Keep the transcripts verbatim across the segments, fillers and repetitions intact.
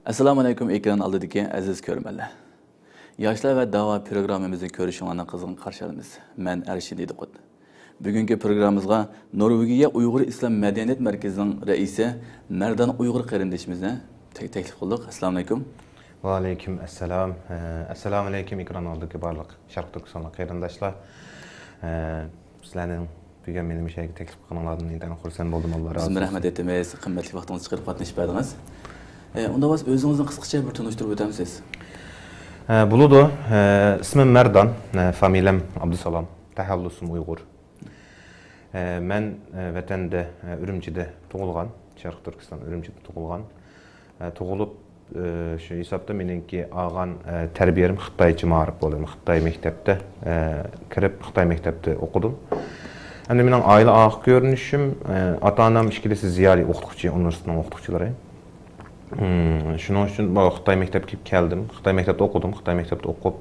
ئەسسالامۇ ئەلەيكۇم، ئېكران ئالدىدىكى ئەزىز كۆرۈرمەنلەر. ياشلار ۋە داۋا پروگراممىمىزنى كۆرۈشۈڭلارنى قىزغىن قارشى ئالىمىز. مەن ئەرشىن ئىدىقۇت. بۈگۈنكى پروگراممىمىزغا نورۋېگىيە ئۇيغۇر ئىسلام مەدەنىيەت مەركىزىنىڭ رەئىسى مەردان ئۇيغۇر قېرىندىشىمىزنى تەك-، تەكلىپ قىلدۇق. ئەسسالامۇئەلەيكۇم. ۋەئەلەيكۇم ئەسسالام. ئە، ئەسسالامۇئەلەيكۇم، ئېكران ئالدىدىكى بارلىق شەرقىي تۈركىستانلىق قېرىنداشلار. ئە، سىلەرنىڭ بۈگۈن مېنى مۇشۇ يەرگە تەكلىپ قىلغىنىڭلاردىن ئىنتايىن خۇرسەن بولدۇم، ئاللا رازى بولسۇن. بىزمۇ رەھمەت ئېيتىمىز، قىممەتلىك ۋاقتىڭىزنى چىقىرىپ قاتنىشىپ بەردىڭىز. ئە، ئۇنداق بولسا ئۆزىڭىزنى قىسقىچە بىر تونۇشتۇرۇپ ئۆتەمسىز؟ ئە، بولىدۇ. ئە، ئىسمىم مەردان، ئە، فامىلەم ئابدۇسالام، تەخەللۇسۇم ئۇيغۇر. ئە، مەن، ئە، ۋەتەندە، ئە، ئۈرۈمچىدە تۇغۇلغان، شەرقىي تۈركىستان ئۈرۈمچىدە تۇغۇلغان. ئە، تۇغۇلۇپ، ئە، شۇ ھېسابتا مېنىڭكى ئالغان، ئە، تەربىيەم خىتايچە مائارىپ بولدى. خىتاي مەكتەپتە، ئە، كىرىپ، خىتاي مەكتەپتە ئوقۇدۇم. ئەمدى مېنىڭ ئائىلە ئارقا كۆرۈنۈشۈم، ئە، ئاتا-ئانام ئىككىلىسى زىيالىي ئوقۇتقۇچى، ئۇنىۋېرسىتېتنىڭ ئوقۇتقۇچىلىرى. ئىم، شۇنىڭ ئۈچۈن بۇ خىتاي مەكتەپكە كېلىپ كەلدىم. خىتاي مەكتەپتە ئوقۇدۇم. خىتاي مەكتەپتە ئوقۇپ،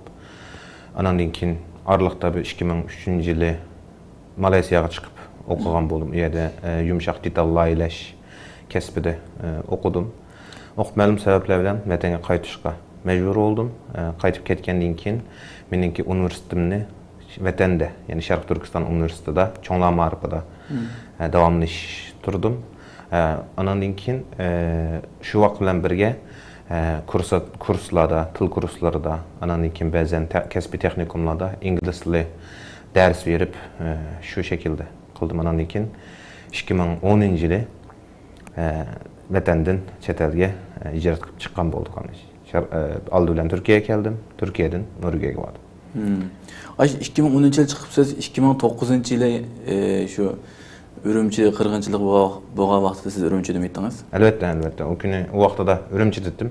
ئاناندىن كېيىن ئارىلىقتا بىر ئىككى مىڭ ئۈچىنچى يىلى مالايسىياغا چىقىپ ئوقۇغان بولدۇم. ئۇ يەردە، ئە، يۇمشاق دېتال لايىھەلەش كەسپىدە، ئە، ئوقۇدۇم. ئوقۇپ مەلۇم سەۋەبلەر بىلەن ۋەتەنگە قايتىشقا مەجبۇر بولدۇم. ئە، قايتىپ كەتكەندىن كېيىن مېنىڭكى ئۇنىۋېرسىتېتىمنى ۋەتەندە، يەنى شەرقىي تۈركىستان ئۇنىۋېرسىتېتىدا، چوڭلار مائارىپىدا، مم. ئە، داۋاملىشتۇردۇم. ئە، ئانىڭدىن كېيىن، ئە، شۇ ۋاقىت بىلەن بىرگە، ئە، كۇرس-، كۇرسلاردا، تىل كۇرسلىرىدا، ئانىڭدىن كېيىن بەزەن تە-، كەسپىي تېخنىكوملاردا ئىنگلىز تىلى دەرس بېرىپ، ئە، شۇ شەكىلدە قىلدىم. ئانىڭدىن كېيىن ئىككى مىڭ ئونىنچى يىلى ئە، ۋەتەندىن چەت ئەلگە، ئە، ھىجرەت قىلىپ چىققان بولدۇق. شەر-، ئە، ئالدى بىلەن تۈركىيەگە كەلدىم، تۈركىيەدىن نورۋېگىيەگە باردىم. مم. ئاشۇ ئىككى مىڭ ئونىنچى يىلى چىقىپسىز، ئىككى مىڭ توققۇزىنچى يىلى، ئە، شۇ ئۈرۈمچى قىرغىنچىلىقى بولغان، بولغان ۋاقتىدا سىز ئۈرۈمچىدىمۇ ئىدىڭىز؟ ئەلۋەتتە، ئەلۋەتتە. ئۇ كۈنى، ئۇ ۋاقتىدا ئۈرۈمچىدە ئىدىم.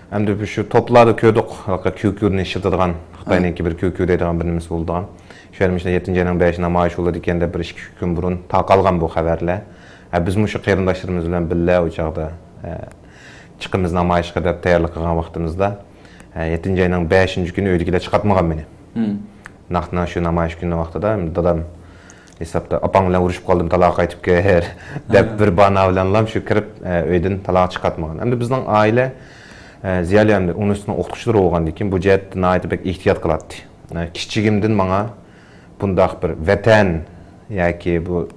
ئەمدى بىز شۇ توپلاردا كۆردۇق، ھېلىقى كيۇكيۇنى ئىشلىتىدىغان، خىتاينىڭكى بىر كيۇكيۇ دەيدىغان بىر نېمىسى بولىدىغان. شۇ يەردە مۇشۇنداق يەتتىنچى ئاينىڭ بەشى نامايىش بولىدىكەن دەپ بىر ئىككى كۈن بۇرۇن تارقالغان بۇ خەۋەرلەر. ھە، بىزمۇ شۇ قېرىنداشلىرىمىز بىلەن بىللە ئۇ چاغدا، ھە، چىقىمىز نامايىشقا دەپ تەييارلىق قىلغان ۋاقتىمىزدا، ھە، يەتتىنچى ئاينىڭ بەشىنچى كۈنى ئۆيدىكىلەر چىقارتمىغان مېنى. مم. نەق شۇ نامايىش كۈنى ۋاقتىدا دادام ھېسابتا، «ئاپاڭ بىلەن ئۇرۇشۇپ قالدىم، تالاغا قايتىپ كىر» دەپ، ھە، بىر بانا بىلەنلا شۇ كىرىپ، ئە، ئۆيدىن تالاغا چىقارتمىغان. ئەمدى بىزنىڭ ئائىلە، ئە، زىيالىي ئەمدى ئۇنىۋېرسىتېتنىڭ ئوقۇتقۇچىلىرى بولغاندىن كېيىن بۇ جەھەتتە ناھايىتى بەك ئېھتىيات قىلاتتى. ئە، كىچىكىمدىن ماڭا بۇنداق بىر ۋەتەن ياكى بۇ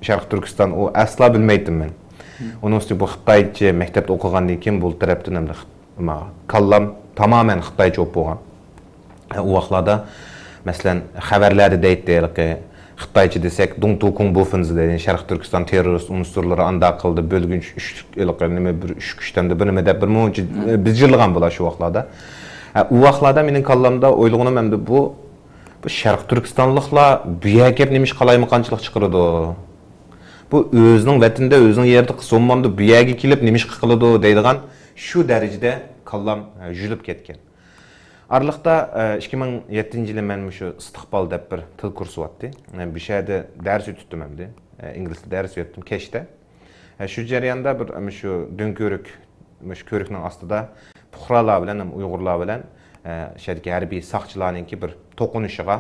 شەرقىي تۈركىستان، ئۇ ئەسلا بىلمەيتتىم مەن. مم. ئۇنىڭ ئۈستىگە بۇ خىتايچە مەكتەپتە ئوقۇغاندىن كېيىن بۇ تەرەپتىن ئەمدى خىت-، ما-، كاللام تامامەن خىتايچە بولۇپ بولغان. ئە، ئۇ ۋاقىتلاردا، مەسىلەن، خەۋەرلەردە دەيتتى، ھېلىقى خىتايچە دېسەك، دۇڭتۇ كۇڭ بۇ فېنزى دەيدۇ، شەرقىي تۈركىستان تېررورىست ئۇنسۇرلىرى ئانداق قىلدى، بۆلگۈنچى ئۈچلۈك، ھېلىقى نېمە، بىر ئۈچ كۈچتەمدە بىر نېمە دەپ بىر مۇنچە، مم، بىجىرلىغان بۇلار شۇ ۋاقىتلاردا. ئە، ئۇ ۋاقىتلاردا مېنىڭ كاللامدا ئويلىغىنىم ئەمدى بۇ، بۇ شەرقىي تۈركىستانلىقلار بۇ يەرگە كېلىپ نېمە ئىش قالايمىقانچىلىق چىقىرىدۇ؟ بۇ ئۆزىنىڭ ۋەتىنىدە، ئۆزىنىڭ يېرىدە قىلسا بولمامدۇ، بۇ يەرگە كېلىپ نېمە ئىش قىلىدۇ دەيدىغان شۇ دەرىجىدە كاللام، ئە، يۈزۈلۈپ كەتكەن. ئارىلىقتا، ئە، ئىككى مىڭ يەتتىنچى يىلى مەن مۇشۇ ئىستىقبال دەپ بىر تىل كۇرسى بارتتى. ئە، بۇ شەھەردە دەرس ئۆتۈتتۈم ئەمدى. ئە، ئىنگلىز تىلى دەرس ئۆتتۈم كەچتە. ئە، شۇ جەرياندا بىر، ئە، مۇشۇ دۆڭكۆۋرۈك، مۇشۇ كۆۋرۈكنىڭ ئاستىدا پۇقرالار بىلەن ھەم ئۇيغۇرلار بىلەن، ئە، شەھەردىكى ھەربىي ساقچىلارنىڭكى بىر توقۇنۇشىغا،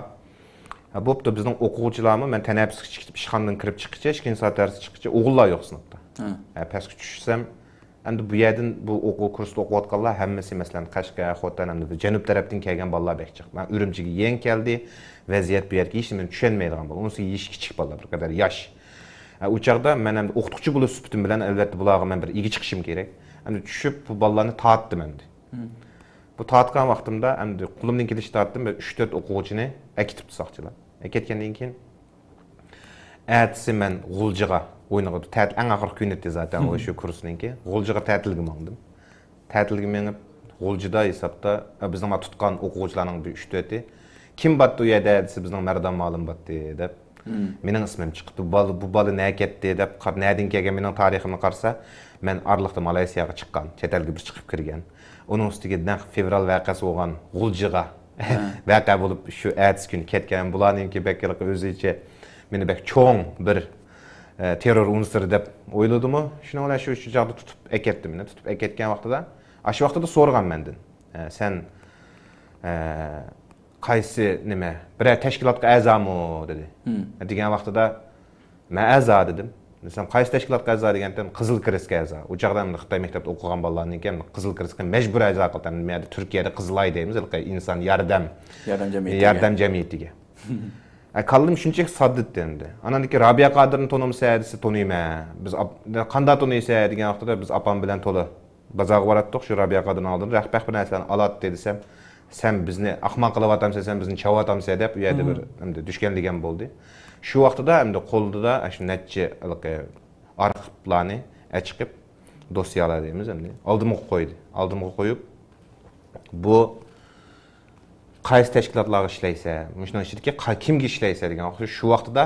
ئە، بوپتۇ، بىزنىڭ ئوقۇغۇچىلارمۇ، مەن تەنەپپۇسكە چىقىپ، ئىشخانىدىن كىرىپ چىققىچە، ئىككىنچى سائەت دەرس چىققىچە ئوغۇللار يوق سىنىپتا. ھە. ئە، پەسكە چۈشسەم، ئەمدى بۇ يەردىن بۇ ئوقۇ كۇرستا ئوقۇۋاتقانلار ھەممىسى، مەسىلەن، قەشقەر، خوتەن، ئەمدى بىر جەنۇب تەرەپتىن كەلگەن بالىلار بەك جىق. مەن ئۈرۈمچىگە يېڭى كەلدى، ۋەزىيەت بۇ يەردىكى ھېچ نېمىنى چۈشەنمەيدىغان بالا. ئۇنىسى يېشى كىچىك بالىلار، بىر قەدەر ياش. ئە، ئۇ چاغدا مەن ئەمدى ئوقۇتقۇچى بولۇش سۈپىتىم بىلەن، ئەلۋەتتە، بۇلارغا مەن بىر ئىگە چىقىشىم كېرەك. ئەمدى چۈشۈپ، بۇ بالىلارنى تارتتىم ئەمدى. مم. بۇ تارتقان ۋاقتىمدا ئەمدى قولۇمدىن كېلىشىچە تارتتىم، بىر ئۈچ تۆت ئوقۇغۇچىنى ئەكېتىپتۇ ساقچىلار. ئەكەتكەندىن كېيىن، ئەتىسى مەن غۇلجىغا ئويۇنغا، تەتىل ئەڭ ئاخىرقى كۈنى ئىدى زاتەن، ئۇ شۇ كۇرسنىڭكى. غۇلجىغا تەتىلگە ماڭدىم. تەتىلگە مېڭىپ، غۇلجىدا ھېسابتا، بىزنىڭ تۇتقان ئوقۇغۇچىلارنىڭ بىر ئۈچ تۆتى، «كىم باتتى ئۇ يەردە؟» دېسە، «بىزنىڭ مەردان مۇئەللىم باتتى» دەپ، مم، مېنىڭ ئىسمىم چىقىپتۇ. «بۇ بالا، بۇ بالا نەگە كەتتى؟» دەپ قار-، نەدىن كەلگەن، مېنىڭ تارىخىمنى قارىسا، مەن ئارىلىقتا مالايسىياغا چىققان، چەت ئەلگە بىر چىقىپ كىرگەن. ئۇنىڭ ئۈستىگە نەق فېۋرال ۋەقەسى بولغان غۇلجىغا ھە، ۋەقە بولۇپ، شۇ ئەتىسى كۈنى كەتكەن. بۇلارنىڭكى بەك ھېلىقى ئۆزىچە مېنى بەك چوڭ بىر، ئە، تېررور ئۇنسۇرى دەپ ئويلىدىمۇ؟ شۇنىڭ بىلەن شۇ، شۇ چاغدا تۇتۇپ ئەكەتتى مېنى. تۇتۇپ ئەكەتكەن ۋاقتىدا، ئاشۇ ۋاقتىدا سورىغان مەندىن، ئە، «سەن، ئە، قايسى نېمە، بىرەر تەشكىلاتقا ئەزامۇ؟» دېدى. مم. دېگەن ۋاقتىدا، «مەن ئەزا» دېدىم. دېسەم، قايسى تەشكىلاتقا ئەزا دېگەندىن، قىزىل كىرېستكە ئەزا. ئۇ چاغدا ئەمدى خىتاي مەكتەپتە ئوقۇغان بالىلارنىڭكى ئەمدى قىزىل كىرېستكە مەجبۇرىي ئەزا قىلدى. ئەمدى مەيەردە تۈركىيەدە قىزىلاي دەيمىز، ھېلىقى ئىنسان ياردەم، ياردەم جەمئىيىتىگە. ياردەم جەمئىيىتىگە. ئە، كاللىم شۇنچىلىك ساددىتى ئەمدى. ئاناندىن كېيىن رابىيە قادىرنى تونۇمسە دېسە، تونۇيمەن. بىز ئاپ-، قاندا تونۇيسە دېگەن ۋاقتىدا بىز ئاپام بىلەن تولا بازارغا باراتتۇق، شۇ رابىيە قادىرنىڭ ئالدىدا رەخپەخ بىر نەرسىلەرنى ئالاتتى دېسەم، سەن بىزنى ئاخماق قىلىۋاتامسەن، سەن بىزنى چاۋاتامسەن دەپ، ئۇ يەردە بىر ئەمدى دۈشكەنلىگەن بولدى. شۇ ۋاقتىدا ئەمدى قولىدا ئاشۇ نەچچە ھېلىقى ئارخىپلارنى ئەچىقىپ، دوسيالار دەيمىز ئەمدى، ئالدىمغا قويدى. ئالدىمغا قويۇپ، بۇ قايسى تەشكىلاتلارغا ئىشلەيسەن؟ مۇشۇنىڭ ئىچىدىكى قا-، كىمگە ئىشلەيسەن دېگەن ۋاقىتتا، شۇ ۋاقتىدا،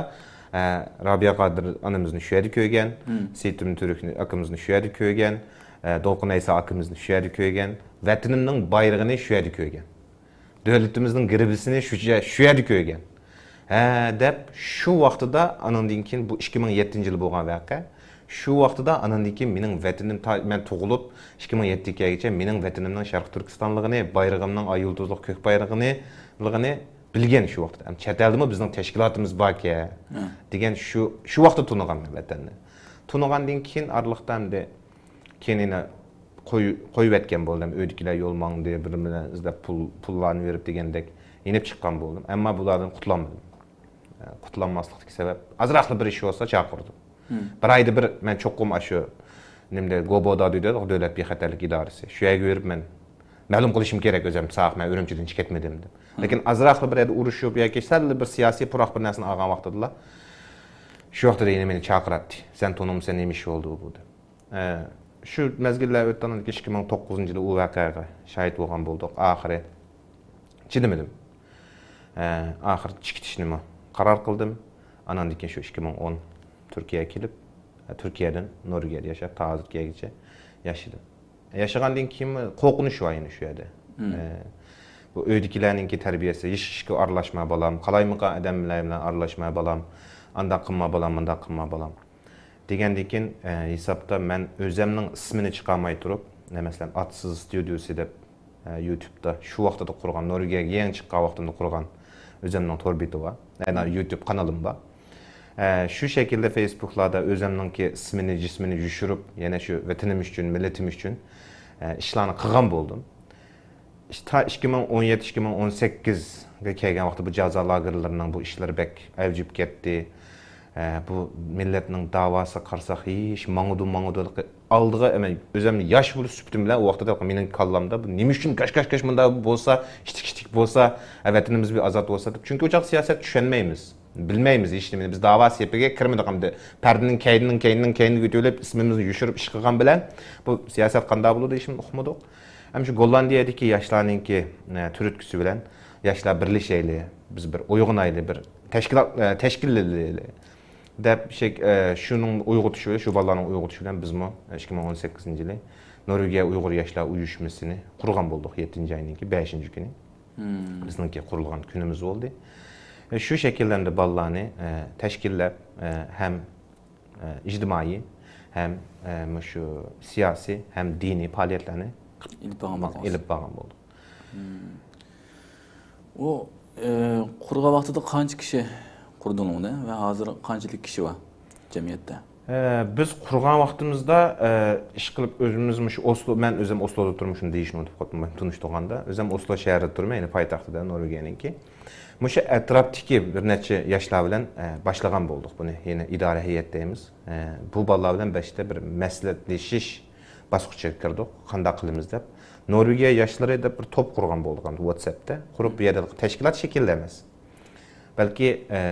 ئە، رابىيە قادىر ئانىمىزنى شۇ يەردە كۆرگەن، سېيىتىم تۈرك ئاكىمىزنى شۇ يەردە كۆرگەن، ئە، دولقۇن ئەيسا ئاكىمىزنى شۇ يەردە كۆرگەن، ۋەتىنىمنىڭ بايرىقىنى شۇ يەردە كۆرگەن، دۆلىتىمىزنىڭ گېربىسىنى شۇ، شۇ يەردە كۆرگەن. ھە، دەپ شۇ ۋاقتىدا، ئانىڭدىن كېيىن بۇ ئىككى مىڭ يەتتىنچى يىلى بولغان ۋەقە. شۇ ۋاقتىدا ئانىڭدىن كېيىن مېنىڭ ۋەتىنىم، تا-، مەن تۇغۇلۇپ ئىككى مىڭ يەتتىگە كەلگىچە مېنىڭ ۋەتىنىمنىڭ شەرقىي تۈركىستانلىقىنى، بايرىقىمنىڭ ئاي يۇلتۇزلۇق كۆك بايرىقىنى، لىقىنى بىلگەن شۇ ۋاقىتتا. ھەم چەت ئەلدىمۇ بىزنىڭ تەشكىلاتىمىز باركەن دېگەن شۇ، شۇ ۋاقىتتا تونۇغان مەن ۋەتەننى. تونۇغاندىن كېيىن ئارىلىقتا ئەمدى كېيىن يەنە قوي-، قويۇۋەتكەن بولدۇم. ئۆيدىكىلەر يول ماڭدى، بىر بىرىنى ئىزدەپ پۇل، پۇللارنى بېرىپ دېگەندەك يېنىپ چىققان بولدۇم. ئەمما بۇلاردىن قۇتۇلالمىدىم. قۇتۇلالماسلىقتىكى سەۋەب، ئازراقلا بىر ئىش بولسا چاقىرىدۇ. بىر ئايدا بىر مەن چوقۇم ئاشۇ نېمىدە، گوبودا دېدۇق، دۆلەت بىخەتەرلىك ئىدارىسى. شۇ يەرگە بېرىپ مەن مەلۇم قىلىشىم كېرەك ئۆزۈم، ساق مەن ئۈرۈمچىدىن چىقىپ كەتمىدىم دەپ. لېكىن ئازراقلا بىر يەردە ئۇرۇشۇپ ياكى سەل بىر سىياسىي پۇراق بىر نەرسىنى ئالغان ۋاقتىدىلا، شۇ ۋاقتىدا يەنە مېنى چاقىراتتى. سەن تونۇمسەن، نېمە ئىش بولدى بۇ دەپ. ئە، شۇ مەزگىللەر ئۆتتى، ئاندىن كېيىن ئىككى مىڭ توققۇزىنچى يىلى ئۇ ۋەقەگە شاھىت بولغان بولدۇق. ئاخىرى چىدىمىدىم. ئە، ئاخىرى چىقىتىشنىمۇ قارار قىلدىم. ئاناندىن كېيىن شۇ ئىككى مىڭ ئون تۈركىيەگە كېلىپ، ئە، تۈركىيەدىن نورۋېگىيەدە ياشاپ، تا ھازىرغىچە ياشىدىم. ياشىغاندىن كېيىنمۇ قورقۇنچ بار يەنە شۇ يەردە. ئە، بۇ ئۆيدىكىلەرنىڭكى تەربىيەسى، ھېچ ئىشقا ئارىلاشما بالام، قالايمىقان ئادەملەر بىلەن ئارىلاشما بالام، ئانداق قىلما بالام، مۇنداق قىلما بالام. دېگەندىن كېيىن، ئە، ھېسابتا مەن ئۆزەمنىڭ ئىسمىنى چىقارماي تۇرۇپ، مەسىلەن، ئاتىسىز ستۇدىيوسى دەپ، ئە، يۇتۇبتا شۇ ۋاقتىدا قۇرغان، نورۋېگىيەگە يېڭى چىققان ۋاقتىمدا قۇرغان ئۆزەمنىڭ تور بېتى بار. يەنە يۇتۇب قانىلىم بار. ئە، شۇ شەكىلدە فېيسبۇكلاردا ئۆزەمنىڭكى ئىسمىنى، جىسمىنى يوشۇرۇپ، يەنە شۇ ۋەتىنىم ئۈچۈن، مىللىتىم ئۈچۈن، ئە، ئىشلارنى قىلغان بولدۇم. تا ئىككى مىڭ ئون يەتتە، ئىككى مىڭ ئون سەككىزگە كەلگەن ۋاقىتتا بۇ جازا لاگېرلىرىنىڭ بۇ ئىشلىرى بەك ئەۋجىگە كەتتى. ئە، بۇ مىللەتنىڭ داۋاسىغا قارىساق، ھېچ ماڭىدۇ، ماڭىدۇ. ئالدىغا، مەن ئۆزۈمنى ياش بولۇش سۈپىتىم بىلەن ئۇ ۋاقىتتا مېنىڭ كاللامدا، بۇ نېمە ئۈچۈن كاش، كاش، كاش مۇنداق بولسا، ئىتتىك، ئىتتىك بولسا، ئە، ۋەتىنىمىز بىر ئازاد بولسا دەپ. چۈنكى ئۇ چاغ سىياسەت چۈشەنمەيمىز. بىلمەيمىز ھېچنېمىنى. بىز داۋا سېپىگە كىرمىدۇق ئەمدى. پەردىنىڭ كەينىدىن، كەينىدىن، كەينىدىن ئۆتۈۋېلىپ، ئىسمىمىزنى يوشۇرۇپ ئىش قىلغان بىلەن بۇ سىياسەت قانداق بولىدۇ، ھېچنېمىنى ئۇقمىدۇق. ھەم شۇ گوللاندىيەدىكى ياشلارنىڭكى، ئە، تۈرتكىسى بىلەن ياشلار بىرلىشەيلى، بىز بىر ئويغىنايلى، بىر تەشكىلات، ئە، تەشكىللىيلى دەپ شەك-، ئە، شۇنىڭ ئويغىتىشى بىلەن، شۇ بالىلارنىڭ ئويغىتىشى بىلەن بىزمۇ ئىككى مىڭ ئون سەككىزىنچى يىلى نورۋېگىيە ئۇيغۇر ياشلار ئۇيۇشمىسىنى قۇرغان بولدۇق، يەتتىنچى ئاينىڭكى بەشىنچى كۈنى. بىزنىڭكى قۇرۇلغان كۈنىمىز بولدى. ئە، شۇ شەكىللەردە بالىلارنى، ئە، تەشكىللەپ، ئە، ھەم، ئە، ئىجتىمائىي، ھەم، ئە، مۇشۇ سىياسىي، ھەم دىنىي پائالىيەتلەرنى ئېلىپ بارغان بولدۇق. ئېلىپ بارغان بولدۇق. ئۇ، ئە، قۇرغان ۋاقتىدا قانچە كىشى قۇردۇڭ ئۇنى ۋە ھازىر قانچىلىك كىشى بار جەمئىيەتتە؟ ئە، بىز قۇرغان ۋاقتىمىزدا، ئە، ئىشقىلىپ ئۆزىمىز مۇشۇ ئوسلو، مەن ئۆزۈم ئوسلودا تۇرمۇشۇم دېيىشنى ئۇنتۇپ قاپتىمەن، تونۇشتۇرغاندا. ئۆزۈم ئوسلو شەھىرىدە تۇرىمەن، يەنى پايتەختىدە، نورۋېگىيەنىڭكى. مۇشۇ ئەتراپتىكى بىر نەچچە ياشلار بىلەن، ئە، باشلىغان بولدۇق بۇنى. يەنى ئىدارە ھەيئەت دەيمىز. ئە، بۇ بالىلار بىلەن بەشتە بىر مەسلىھەتلىشىش باسقۇچىغا كىردۇق، قانداق قىلىمىز دەپ. نورۋېگىيە ياشلىرى دەپ بىر توپ قۇرغان بولدۇق ئەمدى ۋاتساپتا. قۇرۇپ، بۇ يەردە تەشكىلات شەكىلدە ئەمەس. بەلكى، ئە،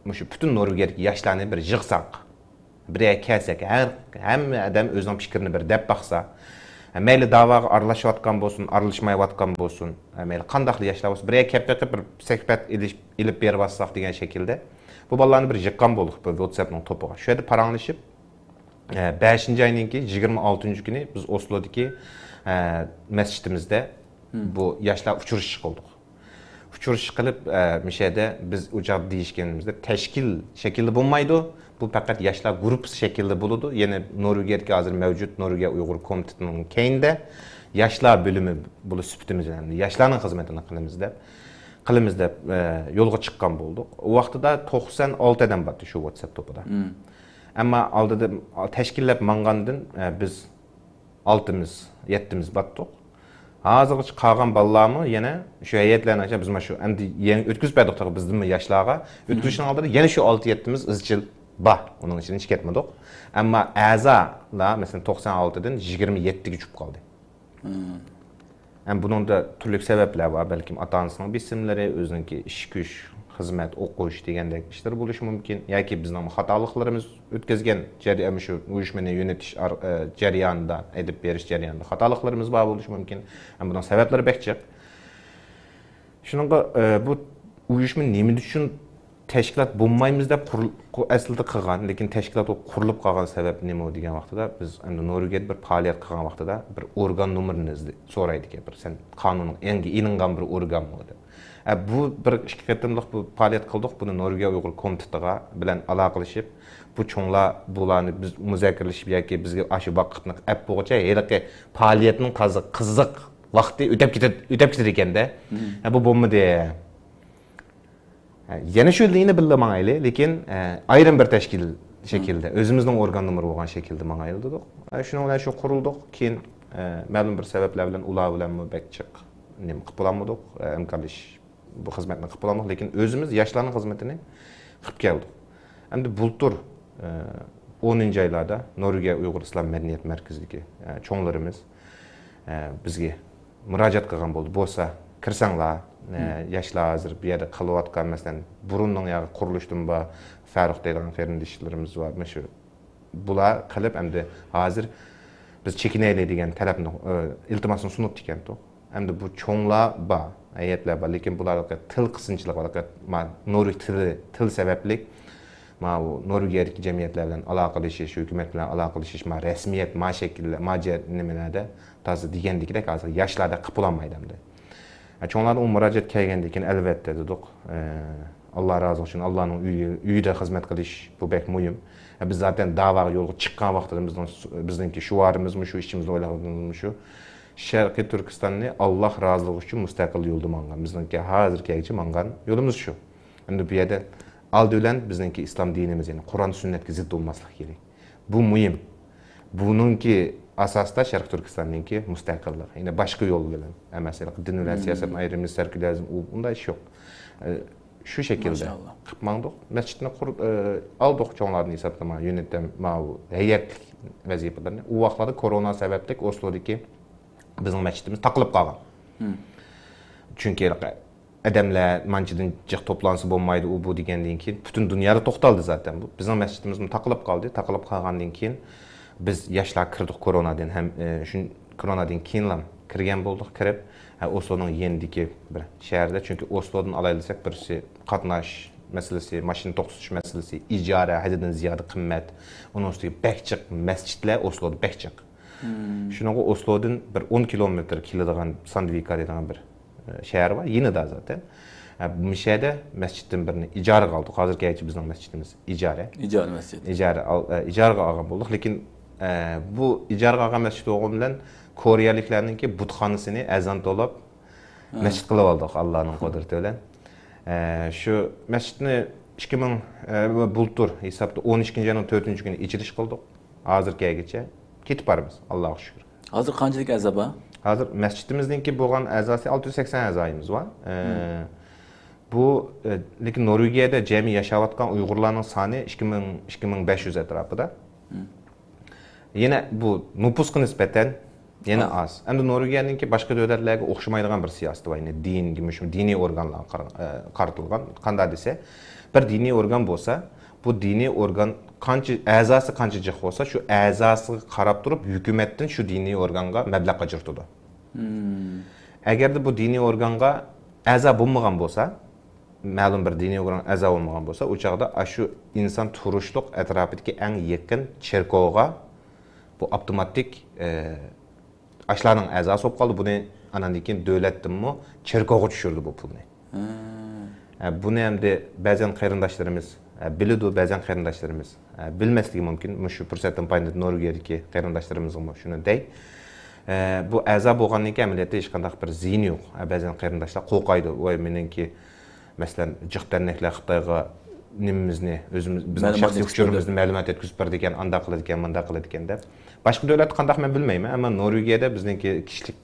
مۇشۇ پۈتۈن نورۋېگىيەدىكى ياشلارنى بىر يىغساق، بىر يەرگە كەلسەك، ھەر، ھەممە ئادەم ئۆزىنىڭ پىكرىنى بىر دەپ باقسا، مەيلى داۋاغا ئارىلىشىۋاتقان بولسۇن، ئارىلىشمايۋاتقان بولسۇن، مەيلى قانداقلا ياشلار بولسۇن، بىر يەرگە كەپ بېقىپ، بىر سۆھبەت ئېلىش-، ئېلىپ بېرىۋاتساق دېگەن شەكىلدە بۇ بالىلارنى بىر يىغقان بولدۇق بۇ ۋاتساپنىڭ توپىغا. شۇ يەردە پاراڭلىشىپ، ئە، بەشىنچى ئاينىڭكى يىگىرمە ئالتىنچى كۈنى بىز ئوسلودىكى، ئە، مەسچىتىمىزدە بۇ ياشلار ئۇچرىشىش قىلدۇق. ئۇچرىشىش قىلىپ، ئە، مۇشۇ يەردە بىز ئۇ چاغدا دېيىشكىنىمىزدە، تەشكىل شەكلىدە بولمايدۇ. بۇ پەقەت ياشلار گۇرۇپپىسى شەكلىدە بولىدۇ. يەنى نورۋېگىيەدىكى ھازىر مەۋجۇت نورۋېگىيە ئۇيغۇر كومىتېتىنىڭ كەينىدە ياشلار بۆلۈمى بولۇش سۈپىتىمىز بىلەن ياشلارنىڭ خىزمىتىنى قىلىمىز دەپ، قىلىمىز دەپ، ئە، يولغا چىققان بولدۇق. ئۇ ۋاقتىدا توقسان ئالتە ئادەم بارتى شۇ ۋاتساپ توپىدا. ئەمما ئالدىدا تەشكىللەپ ماڭغاندىن، ئە، بىز ئالتىمىز، يەتتىمىز باتتۇق. ھازىرغىچە قالغان بالىلارمۇ يەنە شۇ ھەيئەتلەرنىڭ ئىچىدە، بىز مانا شۇ ئەمدى يېڭى ئۆتكۈزۈپ بەردۇق تېخى بىزدىنمۇ ياشلارغا. ئۆتكۈزۈشنىڭ ئالدىدا يەنە شۇ ئالتە يەتتىمىز ئىزچىل بار. ئۇنىڭ ئىچىدىن چىقىپ كەتمىدۇق. ئەمما ئەزالار، مەسىلەن، توقسان ئالتىدىن يىگىرمە يەتتىگە چۈشۈپ قالدى. ھەم بۇنىڭدا تۈرلۈك سەۋەبلەر بار. بەلكىم ئاتا-ئانىسىنىڭ بېسىملىرى، ئۆزىنىڭكى ئىش-كۈچ، خىزمەت، ئوقۇش دېگەندەك ئىشلار بولۇشى مۇمكىن. ياكى بىزنىڭ خاتالىقلىرىمىز ئۆتكەزگەن جەريان، مۇشۇ ئۇيۇشمىنى يۆنىتىش ئار-، ئە، جەريانىدا، ئېلىپ بېرىش جەريانىدا خاتالىقلىرىمىز بار بولۇشى مۇمكىن. ھەم بۇنىڭ سەۋەبلىرى بەك جىق. شۇنىڭغا، ئە، بۇ ئۇيۇشما نېمە ئۈچۈن تەشكىلات بولمايمىز دەپ قۇرۇل-، قۇ-، ئەسلىدە قىلغان، لېكىن تەشكىلات بولۇپ قۇرۇلۇپ قالغان سەۋەب نېمە دېگەن ۋاقتىدا، بىز ئەمدى نورۋېگىيەدە بىر پائالىيەت قىلغان ۋاقتىدا بىر ئورگان نومۇرىنى ئىزدە-، سورايدىكەن، بىر سەن قانۇننىڭ ئەڭگە ئېلىنغان بىر ئورگانمۇ دەپ. ئە، بۇ بىر ئىككى قېتىملىق بۇ پائالىيەت قىلدۇق، بۇنى نورۋېگىيە ئۇيغۇر كومىتېتىغا بىلەن ئالاقىلىشىپ، بۇ چوڭلار بۇلارنى بىز مۇزاكىرىلىشىپ ياكى بىزگە ئاشۇ ۋاقىتنى ئەپ بولغۇچە ھېلىقى پائالىيەتنىڭ تازا قىزىق ۋاقتى ئۆتەپ كېتە-، ئۆتەپ كېتىدىكەن-دە. ھە، بۇ بولمىدى. ھە، يەنە شۇ لىنىيە بىللە ماڭايلى، لېكىن، ئە، ئايرىم بىر تەشكىل شەكلىدە، ئۆزىمىزنىڭ ئورگان نومۇرى بولغان شەكىلدە ماڭايلى دېدۇق. ئە، شۇنىڭ بىلەن شۇ قۇرۇلدۇق. كېيىن، ئە، مەلۇم بىر سەۋەبلەر بىلەن ئۇلار بىلەنمۇ بەك جىق نېمە قىلىپ بولالمىدۇق، ئە، ھەمكارلىشىش بۇ خىزمەتنى قىلىپ بولالمىدۇق، لېكىن ئۆزىمىز ياشلارنىڭ خىزمىتىنى قىلىپ كەلدۇق. ئەمدى بۇلتۇر، ئە، ئونىنچى ئايلاردا نورۋېگىيە ئۇيغۇر ئىسلام مەدەنىيەت مەركىزىدىكى، ئە، چوڭلىرىمىز، ئە، بىزگە مۇراجىئەت قىلغان بولدى. بولسا، كىرسەڭلار، ئە، ياشلار ھازىر بۇ يەردە قىلىۋاتقان، مەسىلەن، بۇرۇندىن ياغى قۇرۇلۇشتىن بار فەرۇق دەيدىغان قېرىندىشلىرىمىز بار. مۇشۇ بۇلار قىلىپ، ئەمدى ھازىر بىز چېكىنەيلى دېگەن تەلەپنى، ئە، ئىلتىماسنى سۇنۇپتىكەنتۇق. ئەمدى بۇ چوڭلار بار، ھەيئەتلەر بار، لېكىن بۇلار تىل قىسىنچىلىقى، ما، نورۋېگ تىلى، تىل سەۋەبلىك، ماۋۇ نورۋېگىيەدىكى جەمئىيەتلەر بىلەن ئالاقىلىشىش، ھۆكۈمەت بىلەن ئالاقىلىشىش، ما، رەسمىيەت، ما شەكىللەر، ما جە-، نېمىلەردە تازا دېگەندىكىدەك ھازىر ياشلاردەك قىلىپ بولالمايدۇ ئەمدى. ھە، چوڭلاردىن ئۇ مۇراجىئەت كەلگەندىن كېيىن، ئەلۋەتتە، دېدۇق، ئە، ئاللا رازى بولسۇن، ئاللانىڭ ئۆيى، ئۆيىدە خىزمەت قىلىش، بۇ بەك مۇھىم. ئە، بىز زاتەن داۋاغا يولغا چىققان ۋاقتىدا بىزنىڭ، بىزنىڭكى شوئارىمىزمۇ شۇ، ئىچىمىزدە ئويلايدىغىنىمىزمۇ شۇ. شەرقىي تۈركىستاننى ئاللا رازىلىقى ئۈچۈن مۇستەقىل يولدا ماڭغان. بىزنىڭكى ھازىرغىچە ماڭغان يولىمىز شۇ. ئەمدى بۇ يەردە ئالدى بىلەن بىزنىڭكى ئىسلام دىنىمىز، يەنى قۇرئان سۈننەتكە زىت بولماسلىق كېرەك. بۇ مۇھىم. بۇنىڭكى ئاساسىدا شەرقىي تۈركىستاننىڭكى مۇستەقىللىقى. يەنى باشقا يول بىلەن ئەمەس، ھېلىقى دىن بىلەن سىياسەتنى ئايرىمىز، سەركۈلەرىزم، ئۇ، ئۇنداق ئىش يوق. ئە، شۇ شەكىلدە قىلىپ ماڭدۇق. مەسچىتنى قۇر-، ئە، ئالدۇق چوڭلاردىن ھېسابلىما، يۆنىتەم، ماۋۇ ھەيئەتلىك ۋەزىپىلىرىنى. ئۇ ۋاقىتلاردا كورونا سەۋەبلىك ئوسلودىكى بىزنىڭ مەسچىتىمىز تاقىلىپ قالغان. چۈنكى ئادەملەر مانچىدىن جىق توپلانسا بولمايدۇ، ئۇ بۇ دېگەندىن كېيىن پۈتۈن دۇنيادا توختالدى زاتەن بۇ. بىزنىڭ مەسچىتىمىزمۇ تاقىلىپ قالدى. تاقىلىپ قالغاندىن كېيىن بىز ياشلار كىردۇق كورونادىن ھەم، ئە، شۇ كورونادىن كېيىنلا كىرگەن بولدۇق، كىرىپ، ھە، ئوسلونىڭ يېنىدىكى بىر شەھەردە، چۈنكى ئوسلودىن ئالايلىساق، بىرسى قاتناش مەسىلىسى، ماشىنا توختىتىش مەسىلىسى، ئىجارە ھەددىدىن زىيادە قىممەت، ئۇنىڭ ئۈستىگە بەك جىق مەسچىتلەر ئوسلودا بەك جىق. شۇنىڭغا ئوسلودىن بىر ئون كىلومېتىر كېلىدىغان ساندۋىكا دەيدىغان بىر، ئە، شەھەر بار، يېنىدا زاتەن. ئە، مۇشۇ يەردە مەسچىتتىن بىرنى ئىجارىگە ئالدۇق. ھازىرغىچە بىزنىڭ مەسچىتىمىز ئىجارە. ئىجارە مەسچىت. ئىجارە ئال-، ئە، ئىجارىگە ئالغان بولدۇق. لېكىن، ئە، بۇ ئىجارىگە ئالغان مەسچىت بولغىنى بىلەن كورېيەلىكلەرنىڭكى بۇتخانىسىنى ئەزان توۋلاپ مەسچىت قىلىۋالدۇق، ئاللانىڭ قۇدرىتى بىلەن. ئە، شۇ مەسچىتنى ئىككى مىڭ، ئە، بۇلتۇر ھېسابتا ئون ئىككىنچى ئاينىڭ تۆتىنچى كۈنى ئېچىلىش قىلدۇق. ھازىرغىچە كېتىپ بارىمىز، ئاللاغا شۈكۈر. ھازىر قانچىلىك ئەزا بار؟ ھازىر مەسچىتىمىزنىڭكى بولغان ئەزاسى ئالتە يۈز سەكسەن ئەزايىمىز بار. ئە، بۇ، ئە، لېكىن نورۋېگىيەدە جەمئىي ياشاۋاتقان ئۇيغۇرلارنىڭ سانى ئىككى مىڭ، ئىككى مىڭ بەش يۈز ئەتراپىدا. يەنە بۇ نوپۇسقا نىسبەتەن يەنە ئاز. ئەمدى نورۋېگىيەنىڭكى باشقا دۆلەتلەرگە ئوخشىمايدىغان بىر سىياسىتى بار. يەنى دىنگە، مۇشۇ دىنىي ئورگانلارغا قارا-، ئە، قارىتىلغان. قانداق دېسە، بىر دىنىي ئورگان بولسا، بۇ دىنىي ئورگان قانچە، ئەزاسى قانچە جىق بولسا، شۇ ئەزاسىغا قاراپ تۇرۇپ ھۆكۈمەتتىن شۇ دىنىي ئورگانغا مەبلەغ ئاجرىتىدۇ. ئەگەردە بۇ دىنىي ئورگانغا ئەزا بولمىغان بولسا، مەلۇم بىر دىنىي ئورگانغا ئەزا بولمىغان بولسا، ئۇ چاغدا ئاشۇ ئىنسان تۇرۇشلۇق ئەتراپىدىكى ئەڭ يېقىن چېركوۋغا بۇ ئاپتوماتىك، ئە، ئاشۇلارنىڭ ئەزاسى بولۇپ قالدى. بۇنى ئاناندىن كېيىن دۆلەتتىنمۇ چېركوۋغا چۈشۈردى بۇ پۇلنى. ئە، بۇنى ئەمدى بەزەن قېرىنداشلىرىمىز، ئە، بىلىدۇ، بەزەن قېرىنداشلىرىمىز، ئە، بىلمەسلىكى مۇمكىن. مۇشۇ پۇرسەتتىن پايدىلىنىپ نورۋېگىيەدىكى قېرىنداشلىرىمىزغىمۇ شۇنى دەي. ئە، بۇ ئەزا بولغاندىن كېيىن ئەمەلىيەتتە ھېچقانداق بىر زىيىنى يوق. ئە، بەزەن قېرىنداشلار قورقايدۇ. ۋاي، مېنىڭكى، مەسىلەن، جىق دەرنەكلەر خىتايغا نېمىمىزنى، ئۆزىمىز، بىزنىڭ شەخسىي ئۇچۇرىمىزنى، مەلۇمات يەتكۈزۈپ بېرىدىكەن، ئانداق قىلىدىكەن، مۇنداق قىلىدىكەن دەپ. باشقا دۆلەتتە قانداق، مەن بىلمەيمەن، ئەمما نورۋېگىيەدە بىزنىڭكى كىشىلىك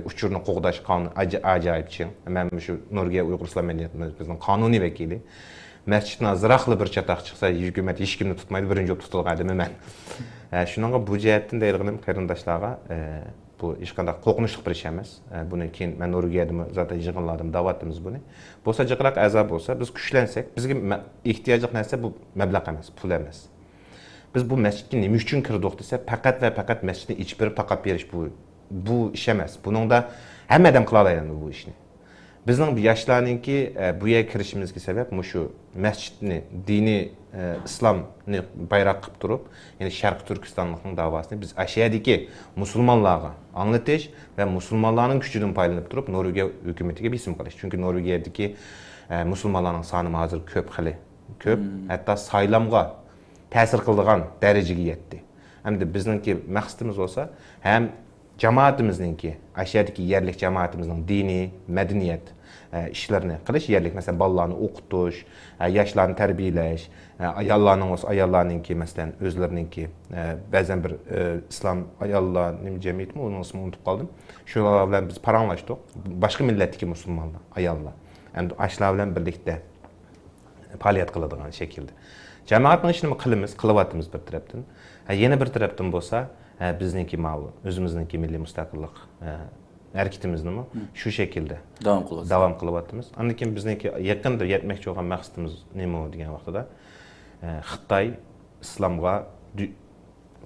ئۇچۇرنى قوغداش قانۇنى ئاجايىپ چىڭ. مەن مۇشۇ نورۋېگىيە ئۇيغۇر ئىسلام مەدەنىيىتىمىزنىڭ قانۇنىي ۋەكىلى. مەسچىتنىڭ ئازراقلا بىر چاتاق چىقسا، ھۆكۈمەت ھېچكىمنى تۇتمايدۇ، بىرىنچى بولۇپ تۇتۇلغان ئادىمى مەن. شۇنىڭغا بۇ جەھەتتىن دەيدىغىنىم قېرىنداشلارغا، بۇ ھېچقانداق قورقۇنچلۇق بىر ئىش ئەمەس. بۇنى كېيىن مەن نورۋېگىيەدىمۇ زاتەن يىغىنلاردىمۇ دەۋاتىمىز بۇنى. بولسا جىقراق ئەزا بولسا، بىز كۈچلەنسەك، بىزگە مە-، ئېھتىياجلىق نەرسە بۇ مەبلەغ ئەمەس، پۇل ئەمەس. بىز بۇ مەسچىتكە نېمە ئۈچۈن كىردۇق دېسە، پەقەت ۋە پەقەت مەسچىتنى ئېچىپ بېرىپ تاقاپ بېرىش بۇ، بۇ ئىش ئەمەس. بۇنىڭدا ھەممە ئادەم قىلالايدۇ بۇ ئىشنى. بىزنىڭ بۇ ياشلارنىڭكى، ئە، بۇ يەرگە كىرىشىمىزگە سەۋەب مۇشۇ مەسچىتنى، دىنىي، ئە، ئىسلامنى بايراق قىلىپ تۇرۇپ، يەنى شەرقىي تۈركىستانلىقنىڭ داۋاسىنى بىز ئاشۇ يەردىكى مۇسۇلمانلارغا ئاڭلىتىش ۋە مۇسۇلمانلارنىڭ كۈچىدىن پايدىلىنىپ تۇرۇپ، نورۋېگىيە ھۆكۈمىتىگە بېسىم قىلىش. چۈنكى نورۋېگىيەدىكى، ئە، مۇسۇلمانلارنىڭ سانىمۇ ھازىر كۆپ، خېلى كۆپ. ھەتتا سايلامغا تەسىر قىلىدىغان دەرىجىگە يەتتى. ئەمدى بىزنىڭكى مەقسىتىمىز بولسا، ھەم جامائىتىمىزنىڭكى، ئاشۇ يەردىكى يەرلىك جامائىتىمىزنىڭ دىنىي، مەدەنىيەت، ئە، ئىشلىرىنى قىلىش، يەرلىك، مەسىلەن، بالىلارنى ئوقۇتۇش، ئە، ياشلارنى تەربىيەلەش، ئە، ئاياللارنىڭ بولسا، ئاياللارنىڭكى، مەسىلەن، ئۆزلىرىنىڭكى، ئە، بەزەن بىر، ئە، ئىسلام ئاياللار نېمە جەمئىيىتىمۇ، ئۇنىڭ ئىسمىنى ئۇنتۇپ قالدىم. شۇلار بىلەن بىز پاراڭلاشتۇق. باشقا مىللەتتىكى مۇسۇلمانلار، ئاياللار. ئەمدى ئاشۇلار بىلەن بىرلىكتە پائالىيەت قىلىدىغان شەكىلدە. جامائەتنىڭ ئىشىنىمۇ قىلىمىز، قىلىۋاتىمىز بىر تەرەپتىن. ھە، يەنە بىر تەرەپتىن بولسا، ھە، بىزنىڭكى ماۋۇ ئۆزىمىزنىڭكى مىللىي مۇستەقىللىق، ھە، ھەرىكىتىمىزنىمۇ شۇ شەكىلدە داۋام قىلىۋاتىمىز. ئاندىن كېيىن بىزنىڭكى يېقىندا يەتمەكچى بولغان مەقسىتىمىز نېمە دېگەن ۋاقتىدا، ھە، خىتاي ئىسلامغا دۈ-،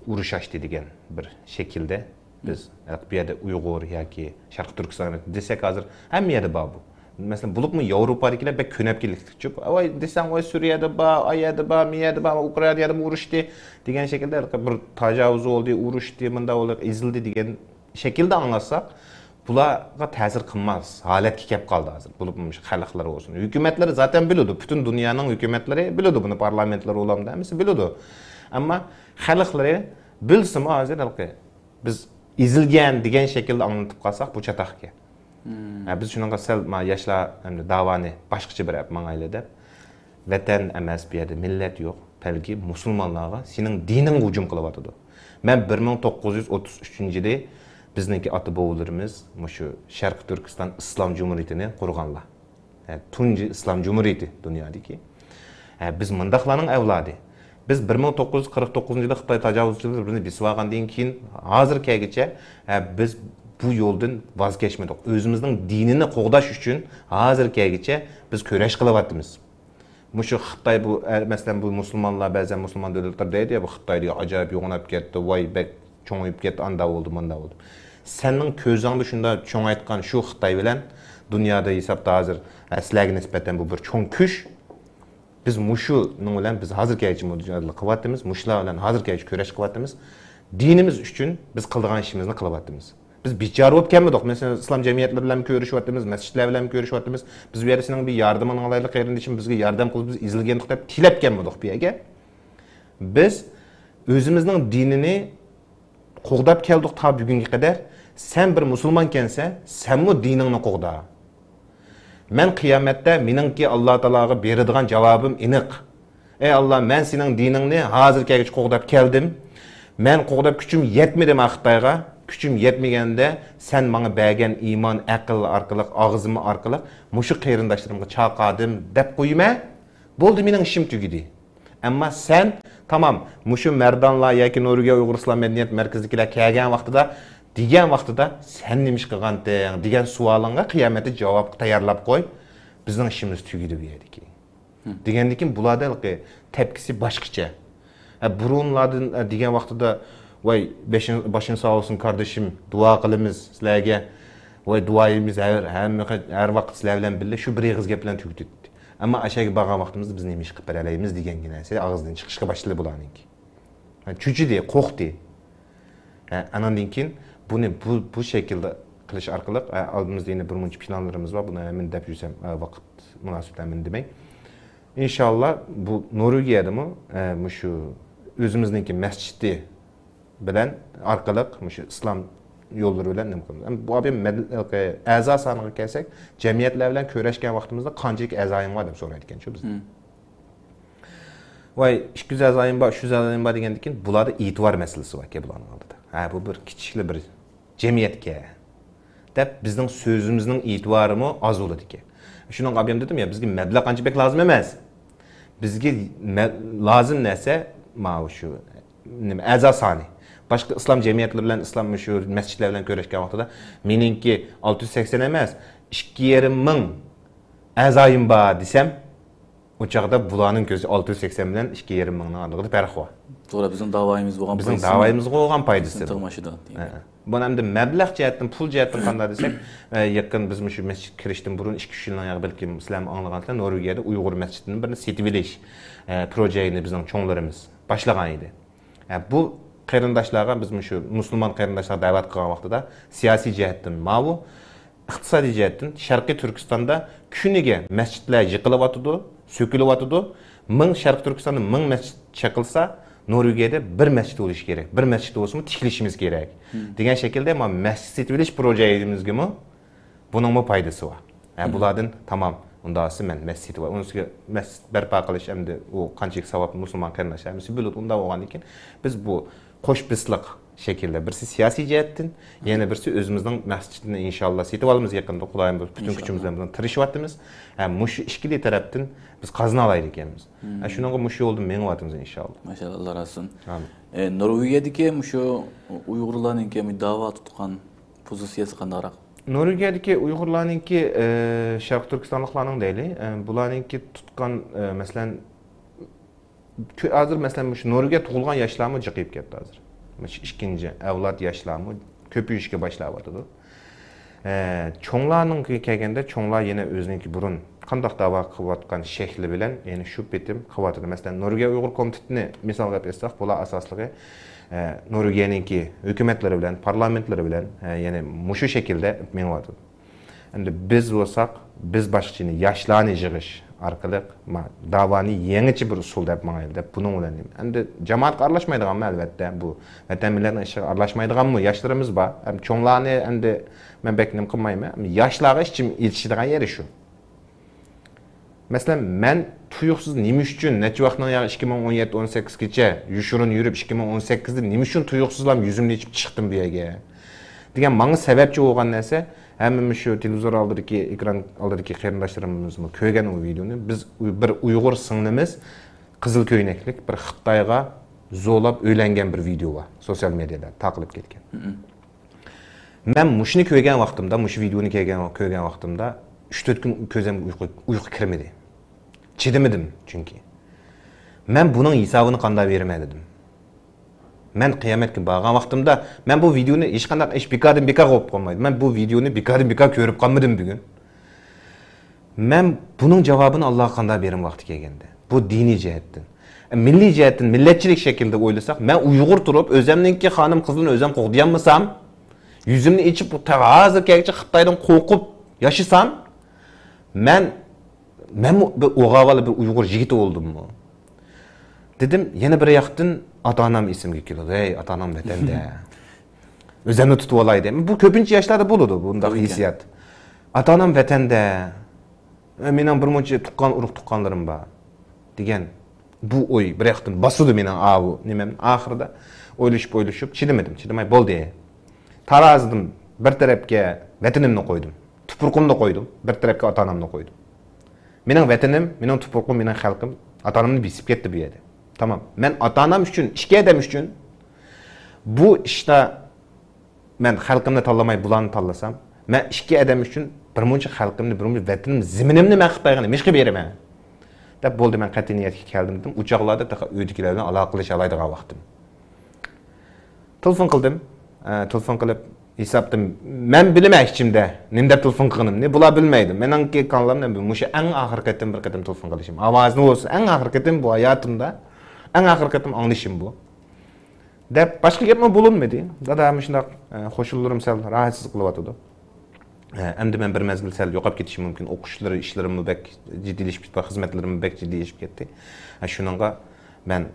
ئۇرۇش ئاچتى دېگەن بىر شەكىلدە بىز، بۇ يەردە ئۇيغۇر ياكى شەرقىي تۈركىستان دېسەك، ھازىر ھەممە يەردە بار بۇ. مەسىلەن، بولۇپمۇ ياۋروپادىكىلەر بەك كۆنەپ كېلىپتۇ. ۋاي دېسەڭ، ۋاي سۈرىيەدە بار، ئا يەردە بار، مى يەردە بار، ئۇكرائىنادا ئۇرۇشتى دېگەن شەكىلدە بىر تاجاۋۇز بولدى، ئۇرۇشتى، مۇنداق بولدى، ئېزىلدى دېگەن شەكىلدە ئاڭلاتساق، بۇلارغا تەسىر قىلماس ھالەتكە كەپ قالدى ھازىر. بولۇپمۇ مۇشۇ خەلقلىرى بولسۇن. ھۆكۈمەتلىرى زاتەن بىلىدۇ، پۈتۈن دۇنيانىڭ ھۆكۈمەتلىرى بىلىدۇ بۇنى، پارلامېنتلىرى ئۇلامدا ھەممىسى بىلىدۇ. ئەمما خەلقلىرى بىلسىمۇ ھازىر ھېلىقى بىز ئېزىلگەن دېگەن شەكىلدە ئاڭلىتىپ قالساق، بۇ چاتاقكەن. ھە، بىز شۇنىڭغا سەل، ما، ياشلار ئەمدى داۋانى باشقىچە بىر ئەپ ماڭايلى دەپ، ۋەتەن ئەمەس، بۇ يەردە مىللەت يوق، بەلكى مۇسۇلمانلارغا سېنىڭ دىنىڭغا ھۇجۇم قىلىۋاتىدۇ. مەن بىر مىڭ توققۇز يۈز ئوتتۇز ئۈچىنچى يىلى بىزنىڭكى ئاتا بوۋىلىرىمىز مۇشۇ شەرقىي تۈركىستان ئىسلام جۇمھۇرىيىتىنى قۇرغانلار. ھە، تۇنجى ئىسلام جۇمھۇرىيىتى دۇنيادىكى. ھە، بىز مۇنداقلارنىڭ ئەۋلادى. بىز بىر مىڭ توققۇز يۈز قىرىق توققۇزىنچى يىلى خىتاي تاجاۋۇزچىلىرى بىزنى بېسىپ ئالغاندىن كېيىن ھازىرغىچە، ھە، بىز بۇ يولدىن ۋاز كەچمىدۇق. ئۆزىمىزنىڭ دىنىنى قوغداش ئۈچۈن ھازىرغىچە بىز كۈرەش قىلىۋاتىمىز. مۇشۇ خىتاي بۇ، ئە، مەسىلەن، بۇ مۇسۇلمانلار، بەزەن مۇسۇلمان دۆلەتلەر دەيدۇ، يا، بۇ خىتاي دېگەن ئاجايىپ يوغىناپ كەتتى، ۋاي، بەك چوڭىيىپ كەتتى، ئاندا بولدى، ماندا بولدى. سەننىڭ كۆزۈڭدە شۇنداق چوڭايتقان شۇ خىتاي بىلەن دۇنيادا ھېسابتا ھازىر، ئە، سىلەرگە نىسبەتەن بۇ بىر چوڭ كۈچ. بىز مۇشۇنىڭ بىلەن بىز ھازىرغىچە مۇجادىلە قىلىۋاتىمىز، مۇشۇلار بىلەن ھازىرغىچە كۈرەش قىلىۋاتىمىز. دىنىمىز ئۈچۈن بىز قىلىدىغان ئىشىمىزنى قىلىۋاتىمىز. بىز بىچارە بولۇپ كەلمىدۇق. مەسىلەن، ئىسلام جەمئىيەتلىرى بىلەن كۆرۈشۈۋاتىمىز، مەسچىتلەر بىلەن كۆرۈشۈۋاتىمىز. بىز بۇ يەردە سېنىڭ بىر ياردىمىڭنى ئالايلى، قېرىندىشىم، بىزگە ياردەم قىل، بىز ئېزىلگەندۇق دەپ تىلەپ كەلمىدۇق بۇ يەرگە. بىز ئۆزىمىزنىڭ دىنىنى قوغداپ كەلدۇق تا بۈگۈنگە قەدەر. سەن بىر مۇسۇلمانكەنسەن، سەنمۇ دىنىڭنى قوغدا. مەن قىيامەتتە مېنىڭكى ئاللا تائالاغا بېرىدىغان جاۋابىم ئېنىق. ئەي ئاللا، مەن سېنىڭ دىنىڭنى ھازىرغىچە قوغداپ كەلدىم. مەن قوغداپ كۈچۈم يەتمىدىما خىتايغا؟ كۈچۈم يەتمىگەندە سەن ماڭا بەرگەن ئىمان، ئەقىل ئارقىلىق، ئاغزىم ئارقىلىق مۇشۇ قېرىنداشلىرىمغا چاقادىم دەپ قويىمەن. بولدى، مېنىڭ ئىشىم تۈگىدى. ئەمما سەن، تامام، مۇشۇ مەردانلار ياكى نورۋېگىيە ئۇيغۇر ئىسلام مەدەنىيەت مەركىزىدىكىلەر كەلگەن ۋاقتىدا، دېگەن ۋاقتىدا، سەن نېمە ئىش قىلغانتىڭ دېگەن سوئالىڭغا قىيامەتتە جاۋابقا تەييارلاپ قوي. بىزنىڭ ئىشىمىز تۈگىدى بۇ يەردىكى. دېگەندىن كېيىن بۇلاردا ھېلىقى تەپكىسى باشقىچە. ئە، بۇرۇنلاردىن، ئە، دېگەن ۋاقتىدا، ۋاي، بېشىڭ، باشىڭ ساغ بولسۇن، كاردىشىم، دۇئا قىلىمىز سىلەرگە. ۋاي، دۇئايىمىز ھەر، ھەممە، ھەر ۋاقىت سىلەر بىلەن بىللە، شۇ بىر ئېغىز گەپ بىلەن تۈگىتىدۇ. ئەمما ئاشۇ يەرگە بارغان ۋاقتىمىزدا بىز نېمە ئىش قىلىپ بېرەلەيمىز دېگەنگە نەرسە ئاغزىدىن چىقىشقا باشلىدى بۇلارنىڭكى. ھە، چۆچۈدى، قورقتى. ھە، ئاناندىن كېيىن بۇنى بۇ، بۇ شەكىلدە قىلىش ئارقىلىق، ھە، ئالدىمىزدا يەنە بىر مۇنچە پىلانلىرىمىز بار. بۇنى ھەممىنى دەپ يۈرسەم، ھە، ۋاقىت مۇناسىۋىتى ھەممىنى دېمەي. ئىنشاللا بۇ نورۋېگىيەدىمۇ، ھە، مۇشۇ ئۆزىمىزنىڭكى مەسچىتى بىلەن ئارقىلىق مۇشۇ ئىسلام يوللىرى بىلەن نېمە قىلىمىز؟ ئەمما بۇ ئەزا سانىغا كەلسەك، جەمئىيەتلەر بىلەن كۆرۈشكەن ۋاقتىمىزدا قانچىلىك ئەزايىڭ بار دەپ سورايدىكەنچۇ بىزدىن. ۋاي، ئىككى يۈز ئەزايىم بار، ئۈچ يۈز ئەزايىم بار دېگەندىن كېيىن، بۇلاردا ئېتىبار مەسىلىسى باركەن بۇلارنىڭ ئالدىدا. ھە، بۇ بىر كىچىكلا بىر جەمئىيەتكە دەپ، بىزنىڭ سۆزىمىزنىڭ ئېتىبارىمۇ ئاز بولىدىكەن. شۇنىڭغا ئابىيام دېدىم يا، بىزگە مەبلەغ قانچە بەك لازىم ئەمەس. بىزگە مە-، لازىم نەرسە ماۋۇ شۇ، نېمە، ئەزا سانى. باشقا ئىسلام جەمئىيەتلىرى بىلەن، ئىسلام شۇ مەسچىتلەر بىلەن كۆرۈشكەن ۋاقتىدا، مېنىڭكى ئالتە يۈز سەكسەن ئەمەس، ئىككى يېرىم مىڭ ئەزايىم بار دېسەم، ئۇ چاغدا بۇلارنىڭ كۆزى ئالتە يۈز سەكسەن بىلەن ئىككى يېرىم مىڭنىڭ ئارىلىقىدا پەرق بار. توغرا، بىزنىڭ داۋايىمىز بولغان بىزنىڭ پايدىسىنى، داۋايىمىزغا بولغان پايدىسى. پايدىسىنى تىڭ ماشىدۇ. ھە. بۇنى ئەمدى مەبلەغ جەھەتتىن، پۇل جەھەتتىن قانداق دېسەك، ئە، يېقىن بىز مۇشۇ مەسچىتكە كىرىشتىن بۇرۇن ئىككى، ئۈچ يىلدىن ياقى بەلكىم سىلەرمۇ ئاڭلىغانسىلەر، نورۋېگىيەدە ئۇيغۇر مەسچىتىنىڭ بىرنى سېتىۋېلىش، ئە، پروژېكتىنى بىزنىڭ چوڭلىرىمىز باشلىغان ئىدى. ئە، بۇ قېرىنداشلارغا بىز مۇشۇ مۇسۇلمان قېرىنداشلارغا دەۋەت قىلغان ۋاقتىدا سىياسىي جەھەتتىن ماۋۇ، ئىقتىسادىي جەھەتتىن شەرقىي تۈركىستاندا كۈنىگە مەسچىتلەر يىقىلىۋاتىدۇ، سۆكۈلۈۋاتىدۇ. مىڭ، شەرقىي تۈركىستاندا مىڭ مەسچىت چېقىلسا، نورۋېگىيەدە بىر مەسچىت بولۇشى كېرەك. بىر مەسچىت بولسىمۇ تىكلىشىمىز كېرەك. دېگەن شەكىلدە ما مەسچىت سېتىۋېلىش پروژېكتىمىزگىمۇ بۇنىڭمۇ پايدىسى بار. ھە، بۇلاردىن تامام. ئۇنداق دېسە مەن مەسچىت سېتىۋال-، ئۇنىڭ ئۈستىگە مەسچىت بەرپا قىلىش ئەمدى ئۇ قانچىلىك ساۋاب مۇسۇلمان قېرىنداشلار ھەممىسى بىلىدۇ. ئۇنداق بولغاندىن كېيىن بىز بۇ قوش بىسلىق شەكىلدە بىرسى سىياسىي جەھەتتىن، يەنە بىرسى ئۆزىمىزنىڭ مەسچىتىنى ئىنشاللا سېتىۋالىمىز يېقىندا، خۇدايىم بۇيرۇسا پۈتۈن كۈچىمىز بىلەن بۇنى تىرىشىۋاتىمىز. ھە، مۇشۇ ئىككىلى تەرەپتىن بىز قازىنالايدىكەنمىز. ھە، شۇنىڭغا مۇشۇ يولدا مېڭىۋاتىمىز ئىنشاللا. ماشائاللا، ئاللا رازى بولسۇن. ئامىن. ئە، نورۋېگىيەدىكى مۇشۇ ئۇيغۇرلارنىڭكى داۋا تۇتقان پوزىتسىيەسى قانداقراق؟ نورۋېگىيەدىكى ئۇيغۇرلارنىڭكى، ئە، شەرقىي تۈركىستانلىقلارنىڭ دەيلى، ئە، بۇلارنىڭكى تۇتقان، ئە، مەسىلەن، كۆ-، ھازىر مەسىلەن، مۇشۇ نورۋېگىيە تۇغۇلغان ياشلارمۇ جىقىيىپ كەتتى ھازىر. مۇشۇ ئىككىنچى ئەۋلاد ياشلارمۇ كۆپىيىشكە باشلاۋاتىدۇ. ئە، چوڭلارنىڭكىگە كەلگەندە، چوڭلار يەنە ئۆزىنىڭكى بۇرۇن قانداق داۋا قىلىۋاتقان شەكلى بىلەن يەنە شۇ پېتىم قىلىۋاتىدۇ. مەسىلەن، نورۋېگىيە ئۇيغۇر كومىتېتىنى مىسالغا ئېلىپ ئېيتساق، بۇلار ئاساسلىقى، ئە، نورۋېگىيەنىڭكى ھۆكۈمەتلىرى بىلەن، پارلامېنتلىرى بىلەن، ئە، يەنە مۇشۇ شەكىلدە مېڭىۋاتىدۇ. ئەمدى بىز بولساق، بىز باشقىچە ياشلارنى يىغىش ئارقىلىق ما-، داۋانى يېڭىچە بىر ئۇسۇل دەپ ماڭايلى دەپ بۇنىڭ بىلەن نېمە. ئەمدى جامائەتكە ئارىلاشمايدىغانمۇ ئەلۋەتتە، بۇ ۋەتەن مىللەتنىڭ ئىشىغا ئارىلاشمايدىغانمۇ ياشلىرىمىز بار. ھەم چوڭلارنى ئەمدى مەن بەك نېمە قىلمايمەن. ئەمدى ياشلارغا ئىچىم ئېچىشىدىغان يېرى شۇ. مەسىلەن، مەن تۇيۇقسىز نېمە ئۈچۈن نەچچە ۋاقىتنىڭ ياغى ئىككى مىڭ ئون يەتتە، ئون سەككىزگىچە يوشۇرۇن يۈرۈپ، ئىككى مىڭ ئون سەككىزدە نېمە ئۈچۈن تۇيۇقسىزلا يۈزۈمنى ئېچىپ چىقتىم بۇ يەرگە دېگەن ماڭا سەۋەبچى بولغان نەرسە، ھەممە مۇشۇ تېلېۋىزور ئالدىدىكى، ئېكران ئالدىدىكى قېرىنداشلىرىمىزمۇ كۆرگەن ئۇ ۋىدېونى. بىز ئۇ-، بىر ئۇيغۇر سىڭلىمىز قىزىل كۆينەكلىك بىر خىتايغا زورلاپ ئۆيلەنگەن بىر ۋىدېو بار، سوتسىيال مېدىيادا تارقىلىپ كەتكەن. مەن مۇشۇنى كۆرگەن ۋاقتىمدا، مۇشۇ ۋىدېونى كۆرگەن، كۆرگەن ۋاقتىمدا ئۈچ تۆت كۈن كۆزۈمگە ئۇيقۇ، ئۇيقۇ كىرمىدى. چىدىمىدىم چۈنكى. مەن بۇنىڭ ھېسابىنى قانداق بېرىمەن دېدىم. مەن قىيامەتكە بارغان ۋاقتىمدا مەن بۇ ۋىدېونى ھېچقانداق ئىش بىكاردىن بىكار بولۇپ قالمايدۇ. مەن بۇ ۋىدېونى بىكاردىن بىكار كۆرۈپ قالمىدىم بۈگۈن. مەن بۇنىڭ جاۋابىنى ئاللاغا قانداق بېرىمەن ۋاقتى كەلگەندە؟ بۇ دىنىي جەھەتتىن. مىللىي جەھەتتىن، مىللەتچىلىك شەكلىدە ئويلىساق، مەن ئۇيغۇر تۇرۇپ، ئۆزەمنىڭكى خانىم قىزلىرىنى ئۆزەم قوغدىيالمىسام، يۈزۈمنى ئېچىپ، ھازىر كەلگۈچە خىتايدىن قورقۇپ ياشىسام، مەن، مەنمۇ بىر ئوغاۋالا بىر ئۇيغۇر يىگىتى بولدۇممۇ؟ دېدىم، يەنە بىر ياقتىن ئاتا-ئانام ئېسىمگە كېلىدۇ. ھەي، ئاتا-ئانام ۋەتەندە. ئۆزەمنى تۇتۇۋالاي دەيمەن. بۇ كۆپىنچە ياشلاردا بولىدۇ، بۇنداق ھېسسىيات. ئاتا-ئانام ۋەتەندە. ئە، مېنىڭ بىر مۇنچە تۇغقان، ئۇرۇق-تۇغقانلىرىم بار، دېگەن بۇ ئوي بىر ياقتىن باسىدۇ مېنىڭ ئاۋۇ نېمەمنى. ئاخىرىدا ئويلىشىپ، ئويلىشىپ، چىدىمىدىم، چىدىماي، بولدى. تارازىدىن بىر تەرەپكە ۋەتىنىمنى قويدۇم، تۇپرىقىمنى قويدۇم، بىر تەرەپكە ئاتا-ئانامنى قويدۇم. مېنىڭ ۋەتىنىم، مېنىڭ تۇپرىقىم، مېنىڭ خەلقىم ئاتا-ئانامنى بېسىپ كەتتى بۇ يەردە. تامام. مەن ئاتا-ئانام ئۈچۈن، ئىككى ئادەم ئۈچۈن بۇ ئىشتا مەن خەلقىمنى تاللىماي بۇلارنى تاللىسام، مەن ئىككى ئادەم ئۈچۈن بىر مۇنچە خەلقىمنى، بىر مۇنچە ۋەتىنىم، زېمىنىمنى مەن خىتايغا نېمىشقا بېرىمەن؟ دەپ بولدى، مەن قەتئىي نىيەتكە كەلدىم دېدىم. ئۇ چاغلاردا تېخى ئۆيدىكىلەر بىلەن ئالاقىلىشالايدىغان ۋاقتىم. تېلېفون قىلدىم. ئە، تېلېفون قىلىپ، ھېسابتا مەن بىلىمەن ئىچىمدە نېمە دەپ تېلېفون قىلغىنىمنى، بۇلار بىلمەيدۇ. مېنىڭكى كانىلىمدا مۇشۇ ئەڭ ئاخىرقى قېتىم بىر قېتىم تېلېفون قىلىشىم. ئاۋازىنى بولسۇن، ئەڭ ئاخىرقى قېتىم بۇ ھاياتىمدا ئەڭ ئاخىرقى قېتىم ئاڭلىشىم بۇ. دەپ، باشقا گەپمۇ بولۇنمىدى. دادا، مۇشۇنداق، ئە، قوشنىلىرىم سەل راھەتسىز قىلىۋاتىدۇ. ئە، ئەمدى مەن بىر مەزگىل سەل يوقاپ كېتىشىم مۇمكىن. ئوقۇشلىرى، ئىشلىرىممۇ بەك جىددىيلىشىپ كېتىپ، خىزمەتلىرىممۇ بەك جىددىيلىشىپ كەتتى. ئە، شۇنىڭغا مەن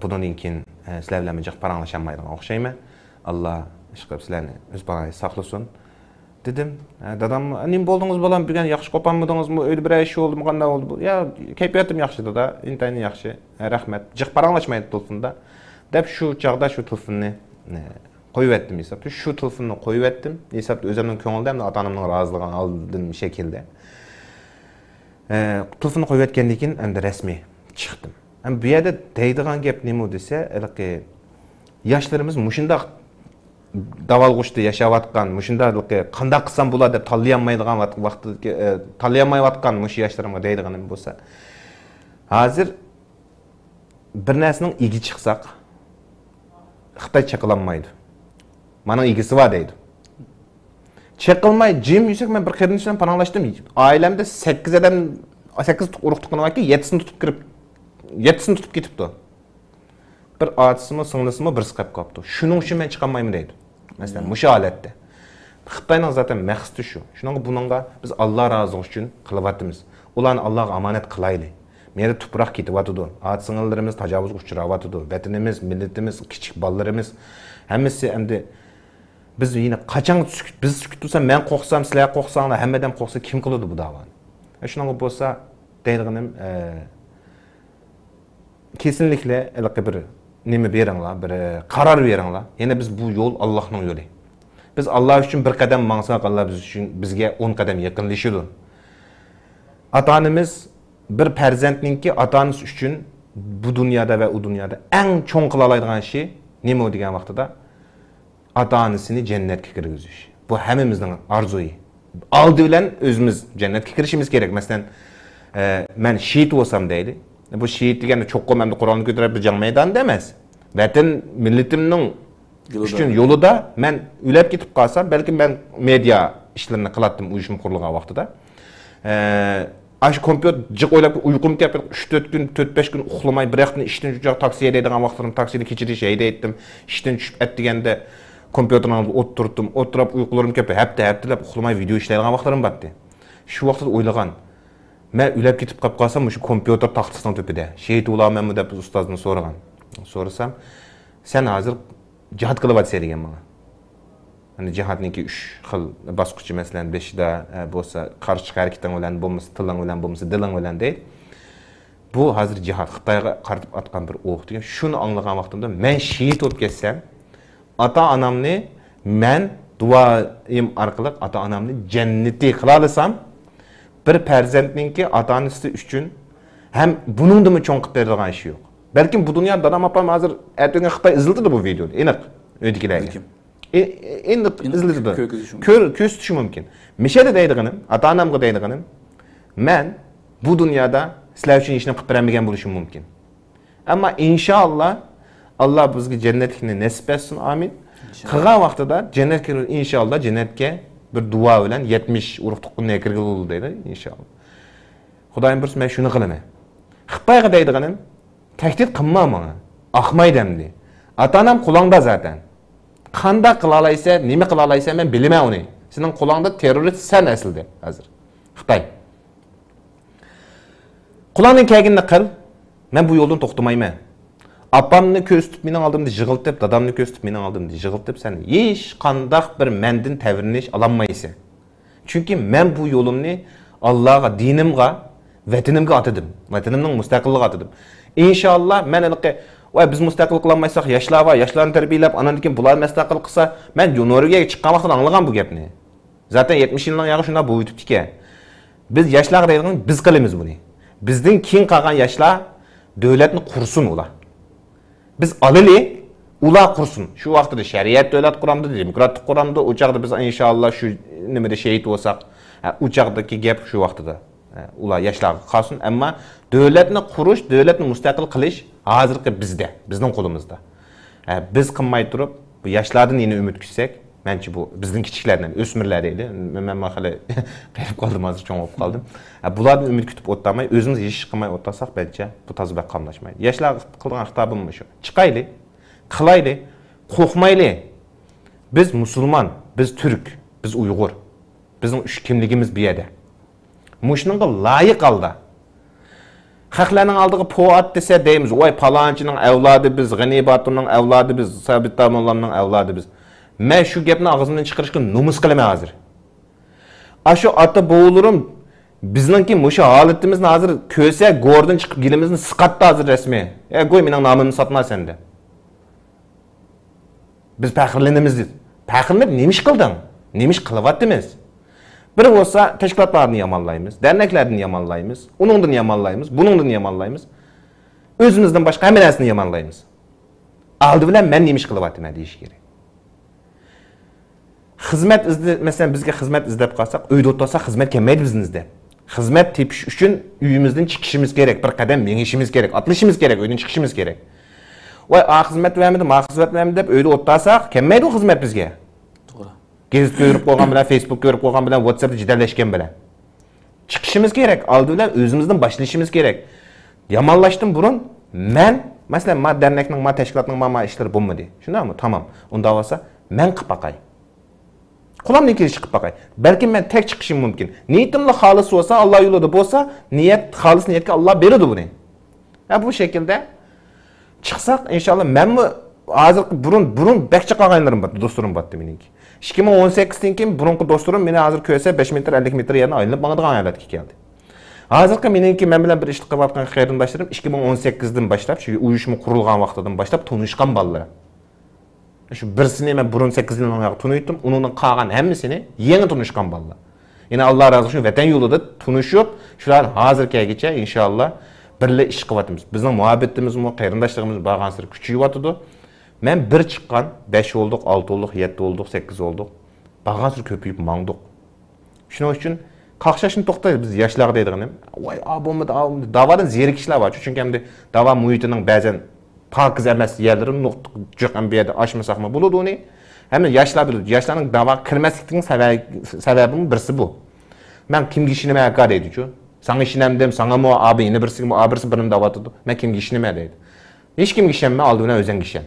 بۇنىڭدىن كېيىن، ئە، سىلەر بىلەن جىق پاراڭلىشالمايدىغان ئوخشايمەن. ئاللا ئىشقىلىپ سىلەرنى ئۆز پاناھىدا ساقلىسۇن. دېدىم. ھە، دادام، «نېمە بولدىڭىز، بالام؟ بۈگۈن ياخشى قوپالمىدىڭىزمۇ؟ ئۆيدە بىرەر ئىش بولدىمۇ؟ قانداق بولدى بۇ؟» «يا، كەيپىياتىم ياخشى، دادا، ئىنتايىن ياخشى. ھە، رەھمەت.» جىق پاراڭلاشمايتتى تېلېفوندا. دەپ شۇ چاغدا شۇ تېلېفوننى، ھە، قويۇۋەتتىم ھېسابتا. شۇ تېلېفوننى قويۇۋەتتىم. ھېسابتا ئۆزۈمنىڭ كۆڭلىدە ھەمدە ئاتا-ئانامنىڭ رازىلىقىنى ئالدىم شەكىلدە. ئە، تېلېفوننى قويۇۋەتكەندىن كېيىن ئەمدى رەسمىي چىقتىم. ھەم بۇ يەردە دەيدىغان گەپ نېمە دېسە، ھېلىقى ياشلىرىمىز مۇشۇنداق داۋالغۇشتا ياشاۋاتقان، مۇشۇنداق ھېلىقى قانداق قىلسام بولار دەپ تاللىيالمايدىغان ۋاق-، ۋاقتىدىكى، ئە، تاللىيالمايۋاتقان مۇشۇ ياشلىرىمغا دەيدىغىنىم بولسا، ھازىر بىر نەرسىنىڭ ئىگە چىقساق، خىتاي چېقىلالمايدۇ. مانا ئىگىسى بار دەيدۇ. چېقىلماي جىم يۈرسەك، مەن بىر قېرىندىش بىلەن پاراڭلاشتىم. ئائىلەمدە سەككىز ئادەم، سەككىز ئۇرۇق تۇغقىنى باركەن، يەتتىسىنى تۇتۇپ كىرىپ، يەتتىسىنى تۇتۇپ كېتىپتۇ. بىر ئاچىسىمۇ، سىڭلىسىمۇ بىرسى قېلىپ قاپتۇ. شۇنىڭ ئۈچۈن مەن چىقالمايمەن دەيدۇ. مەسىلەن، مۇشۇ ھالەتتە. خىتاينىڭ زاتەن مەقسىتى شۇ. شۇنىڭغا بۇنىڭغا بىز ئاللا رازىلىقى ئۈچۈن قىلىۋاتىمىز. ئۇلارنى ئاللاغا ئامانەت قىلايلى. مەيدە تۇپراق كېتىۋاتىدۇ. ئاتا-سىڭىللىرىمىز تاجاۋۇزغا ئۇچراۋاتىدۇ. ۋەتىنىمىز، مىللىتىمىز، كىچىك بالىلىرىمىز، ھەممىسى ئەمدى بىز يەنە قاچان سۈكۈت، بىز سۈكۈت تۇرسا، مەن قورقسام، سىلەر قورقساڭلار، ھەممە ئادەم قورقسا، كىم قىلىدۇ بۇ داۋانى؟ شۇنىڭغا بولسا دەيدىغىنىم، ئە، كېسىنلىكلە ھېلىقى بىر نېمە بېرىڭلار، بىر، ئە، قارار بېرىڭلار. يەنە بىز بۇ يول ئاللاھنىڭ يولى. بىز ئاللا ئۈچۈن بىر قەدەم ماڭساق، ئاللا بىز ئۈچۈن، بىزگە ئون قەدەم يېقىنلىشىدۇ. ئاتا-ئانىمىز، بىر پەرزەنتنىڭكى ئاتا-ئانىسى ئۈچۈن بۇ دۇنيادا ۋە ئۇ دۇنيادا ئەڭ چوڭ قىلالايدىغان ئىشى نېمە دېگەن ۋاقتىدا، ئاتا-ئانىسىنى جەننەتكە كىرگۈزۈش. بۇ ھەممىمىزنىڭ ئارزۇيى. ئالدى بىلەن ئۆزىمىز جەننەتكە كىرىشىمىز كېرەك. مەسىلەن، ئە، مەن شېھىت بولسام دەيلى. بۇ شېھىت دېگەندە چوقۇم ئەمدى قورالنى كۆتۈرۈپ بىر جەڭ مەيدانىدا ئەمەس. ۋەتەن، مىللىتىمنىڭ يولىدا. ئۈچۈن يولىدا مەن ئۆلۈپ كېتىپ قالسام، بەلكىم مەن مېدىيا ئىشلىرىنى قىلاتتىم ئۇيۇشما قۇرۇلغان ۋاقتىدا. ئە، ئاشۇ كومپيۇتېر جىق ئويلاپ ئۇيقۇم كېلىپ، ئۈچ تۆت كۈن، تۆت بەش كۈن ئۇخلىماي، بىر ياقتىن ئىشتىن چۈشۈپ، تاكسى ھەيدەيدىغان ۋاقىتلىرىم تاكسىدا كېچىدىشى ھەيدەيتتىم. ئىشتىن چۈشۈپ ئەتىگەندە كومپيۇتېرنىڭ ئالدىدا ئولتۇرۇپتۇم. ئولتۇرۇپ ئۇيقۇلىرىم كېلىپ، ھەپتە، ھەپتىلەپ ئۇخلىماي ۋىدېئو ئىشلەيدىغان ۋاقىتلىرىم بارتتى. شۇ ۋاقىتتا ئويلىغان، مەن ئۆلۈپ كېتىپ قاپ قالسام، مۇشۇ كومپيۇتېر تاختىسىنىڭ تۈپىدە شېھىت بولالايمەنمۇ دەپ ئۇستازدىن سورىغان. سورىسام، سەن ھازىر جىھاد قىلىۋاتىسەن دېگەن ماڭا. يەنى جىھادنىڭكى ئۈچ خىل باسقۇچى، مەسىلەن، بېشىدا، ئە، بولسا قارشى چىقىش ھەرىكىتىڭ بىلەن، بولمىسا تىلىڭ بىلەن، بولمىسا دىلىڭ بىلەن دەيدۇ. بۇ ھازىر جىھاد، خىتايغا قارىتىپ ئاتقان بىر ئوق دېگەن. شۇنى ئاڭلىغان ۋاقتىمدا مەن شېھىت بولۇپ كەتسەم، ئاتا-ئانامنى مەن دۇئايىم ئارقىلىق ئاتا-ئانامنى جەننىتى قىلالىسام، بىر پەرزەنتنىڭكى ئاتا-ئانىسى ئۈچۈن ھەم بۇنىڭدىنمۇ چوڭ قىلىپ بېرىدىغان ئىش يوق. بەلكىم بۇ دۇنيادا دادام ئاپام ھازىر ئەتىگۈن خىتاي ئىزلىتىدۇ بۇ ۋىدېونى، ئېنىق ئۆيدىكىلەرگە. بەلكىم. ئېنىق ئېنىق ئىزلىتىدۇ. كۆرگۈزۈشى مۇمكىن. كۆرسىتىشى مۇمكىن. مىشەدە دەيدىغىنىم، ئاتا-ئانامغا دەيدىغىنىم، مەن بۇ دۇنيادا سىلەر ئۈچۈن ھېچنېمە قىلىپ بېرەلمىگەن بولۇشۇم مۇمكىن. ئەمما ئىنشائاللا، ئاللا بىزگە جەننەتلىكنى نېسىپ ئەتسۇن، ئامىن. ئىنشائاللا. قىلغان ۋاقتىدا جەننەتكە كىرىۋېلىپ، ئىنشائاللا جەننەتكە بىر دۇئا بىلەن يەتمىش ئۇرۇق تۇغقىنىنى كىرگىلى بولىدۇ دەيدۇ، ئىنشائاللا. خۇدايىم بۇيرۇسا، مەن شۇنى قىلىمەن. خىتايغا دەيدىغىنىم، تەھدىت قىلما ماڭا. ئاقمايدۇ ئەمدى. ئاتا-ئانام قولۇڭدا زاتەن. قانداق قىلالايسەن، نېمە قىلالايسەن، مەن بىلىمەن ئۇنى. سېنىڭ قولۇڭدا تېررورىست سەن ئەسلىدە ھازىر. خىتاي. قولۇڭدىن كەلگىنىنى قىل. مەن بۇ يولدىن توختىمايمەن. ئاپامنى كۆرسىتىپ مېنىڭ ئالدىمدا يىغلىتىپ، دادامنى كۆرسىتىپ مېنىڭ ئالدىمدا يىغلىتىپ، سەن ھېچقانداق بىر مەندىن تەۋرىنىش ئالالمايسەن. چۈنكى مەن بۇ يولۇمنى ئاللاغا، دىنىمغا، ۋەتىنىمگە ئاتىدىم. ۋەتىنىمنىڭ مۇستەقىللىقىغا ئاتىدىم. ئىنشائاللا، مەن ھېلىقى، ۋاي، بىز مۇستەقىل قىلالمايساق، ياشلار بار، ياشلارنى تەربىيەلەپ، ئاندىن كېيىن بۇلار مۇستەقىل قىلسا، مەن نورۋېگىيەگە چىققان ۋاقتىدا ئاڭلىغان بۇ گەپنى. زاتەن يەتمىش يىلنىڭ ياغى شۇنداق بولۇۋېتىپتىكەن. بىز ياشلارغا دەيدىغىنىمىز، بىز قىلىمىز بۇنى. بىزدىن كېيىن قالغان ياشلار دۆلەتنى قۇرسۇن ئۇلار. بىز ئالىلى، ئۇلار قۇرسۇن. شۇ ۋاقتىدا شەرىئەت دۆلەت قۇرامدۇ، دېموكراتلىق قۇرامدۇ، ئۇ چاغدا بىز ئىنشائاللا شۇ نېمىدە شېھىت بولساق، ھە، ئۇ چاغدىكى گەپ شۇ ۋاقتىدا. ھە، ئۇلار ياشلارغا قالسۇن، ئەمما دۆلەتنى قۇرۇش، دۆلەتنى مۇستەقىل قىلىش ھازىرقى بىزدە، بىزنىڭ قولىمىزدا. ھە، بىز قىلماي تۇرۇپ، بۇ ياشلاردىن يەنە ئۈمىد كۈتسەك، مەنچە بۇ بىزدىن كىچىكلەردىن، ئۆسمۈرلەر دەيلى، مەن، مەن خېلى قېرىپ قالدىم، ھازىر چوڭ بولۇپ قالدىم. ھە، بۇلاردىن ئۈمىد كۈتۈپ ئولتۇرماي، ئۆزىمىز ھېچ ئىش قىلماي ئولتۇرساق، مەنچە بۇ تازا بەك قاملاشمايدۇ. ياشلارغا قىلغان خىتابىم مۇشۇ. چىقايلى، قىلايلى، قورقمايلى. بىز مۇسۇلمان، بىز تۈرك، بىز ئۇيغۇر. بىزنىڭ ئۈچ كىملىكىمىز بۇ يەردە. مۇشۇنىڭغا لايىق ھالدا خەقلەرنىڭ ئالدىغا پو ئات دېسە دەيمىز، ۋاي، پالانچىنىڭ ئەۋلادى بىز، غېنى باتۇرنىڭ ئەۋلادى بىز، سابىت داموللامنىڭ ئەۋلادى بىز. مەن شۇ گەپنى ئاغزىمدىن چىقىرىشقا نومۇس قىلىمەن ھازىر. ئاشۇ ئاتا بوۋىلىرىم بىزنىڭكى مۇشۇ ھالىتىمىزنى ھازىر كۆرسە، گوردىن چىقىپ گېلىمىزنى سىقاتتى ھازىر رەسمىي. ئە، گوي، مېنىڭ نامىمنى ساتما سەندە. بىز پەخىرلىنىمىز دېدى. پەخىرلىنىپ نېمە ئىش قىلدىڭ؟ نېمە ئىش قىلىۋاتىمىز؟ بىر بولسا تەشكىلاتلاردىن يامانلايمىز، دەرنەكلەردىن يامانلايمىز، ئۇنىڭدىن يامانلايمىز، بۇنىڭدىن يامانلايمىز. ئۆزىمىزدىن باشقا ھەممە نەرسىنى يامانلايمىز. ئالدى بىلەن مەن نېمە ئىش قىلىۋاتىمەن دېيىش كېرەك. خىزمەت ئىزدە-، مەسىلەن، بىزگە خىزمەت ئىزدەپ قالساق، ئۆيدە ئولتۇرساق خىزمەت كەلمەيدۇ بىزنى ئىزدەپ. خىزمەت تېپىش ئۈچۈن ئۆيىمىزدىن چىقىشىمىز كېرەك، بىر قەدەم مېڭىشىمىز كېرەك، ئاتلىشىمىز كېرەك، ئۆيدىن چىقىشىمىز كېرەك. ۋاي، ئا خىزمەت بەرمىدى، ما خىزمەت بەرمىدى دەپ ئۆيدە ئولتۇرساق، كەلمەيدۇ خىزمەت بىزگە. توغرا. گېزىت كۆرۈپ قويغان بىلەن، فېيسبۇك كۆرۈپ قويغان بىلەن، ۋاتساپتا جېدەللەشكەن بىلەن. چىقىشىمىز كېرەك، ئالدى بىلەن ئۆزىمىزدىن باشلىشىمىز كېرەك. يامانلاشتىن بۇرۇن مەن، مەسىلەن، ما دەرنەكنىڭ، ما تەشكىلاتنىڭ ما، ما ئىشلىرى بولمىدى. شۇنداقمۇ؟ تامام. ئۇنداق بولسا مەن قىلىپ باقاي. قولۇمدىن كېلىشىچە قىلىپ باقاي. بەلكىم مەن تەك چىقىشىم مۇمكىن. نىيىتىملا خالىس بولسا، ئاللا يولىدا بولسا، نىيەت، خالىس نىيەتكە ئاللا بېرىدۇ بۇنى. ھە، بۇ شەكىلدە چىقساق، ئىنشاللا، مەنمۇ ھازىرقى بۇرۇن، بۇرۇن بەك چىققان ئاغىنىلىرىم بار، دوستلىرىم بارتتى مېنىڭكى. ئىككى مىڭ ئون سەككىزدىن كېيىن بۇرۇنقى دوستلىرىم مېنى ھازىر كۆرسە، بەش مېتىر، ئەللىك مېتىر يەردىن ئايلىنىپ ماڭىدىغان ھالەتكە كەلدى. ھازىرقى مېنىڭكى مەن بىلەن بىر ئىشلىق قىلىۋاتقان قېرىنداشلىرىم ئىككى مىڭ ئون سەككىزدىن باشلاپ، شۇ ئۇيۇشما قۇرۇلغان ۋاقتىدىن باشلاپ تونۇشقان بالىلار. شۇ بىرسىنى مەن بۇرۇن سەككىز يىلنىڭ تۇنۇيتتۇم، ئۇنىڭدىن قالغان ھەممىسىنى يېڭى تونۇشقان بالىلار. يەنە ئاللا رازى بولسۇن، ۋەتەن يولىدا تونۇشۇپ، شۇلار ھازىرغىچە ئىنشاللا بىرلە ئىش قىلىۋاتىمىز. بىزنىڭ مۇھەببىتىمىزمۇ، قېرىنداشلىقىمىز بارغانسېرى كۈچىيىۋاتىدۇ. مەن بىر چىققان، بەش بولدۇق، ئالتە بولدۇق، يەتتە بولدۇق، سەككىز بولدۇق. بارغانسېرى كۆپىيىپ ماڭدۇق. شۇنىڭ ئۈچۈن قاقشاشنى توختايلى، بىز ياشلارغا دەيدىغىنىم، ۋاي، ئا بولمىدى، ئا بولمىدى. داۋادىن زېرىكىشلەر بار. چۈنكى ئەمدى داۋا مۇھىتىنىڭ بەزەن پاكىز ئەمەس يەرلىرى نۇقتا جىق، ئەمدى بۇ يەردە ئاشمىساقمۇ بولىدۇ ئۇنى. ھەممە ياشلار بىلىدۇ. ياشلارنىڭ داۋاغا كىرمەسلىكنىڭ سەۋە-، سەۋەبىمۇ بىرسى بۇ. مەن كىمگە ئىشىنىمەن ئاكا دەيدىچۇ. ساڭا ئىشىنەمدىم، ساڭىمۇ، ئا بىر، يەنە بىرسىگىمۇ، ئا بىرسى بىرنېمە دەۋاتىدۇ. مەن كىمگە ئىشىنىمەن دەيدۇ. ھېچكىمگە ئىشەنمە، ئالدى بىلەن ئۆزۈڭگە ئىشەن.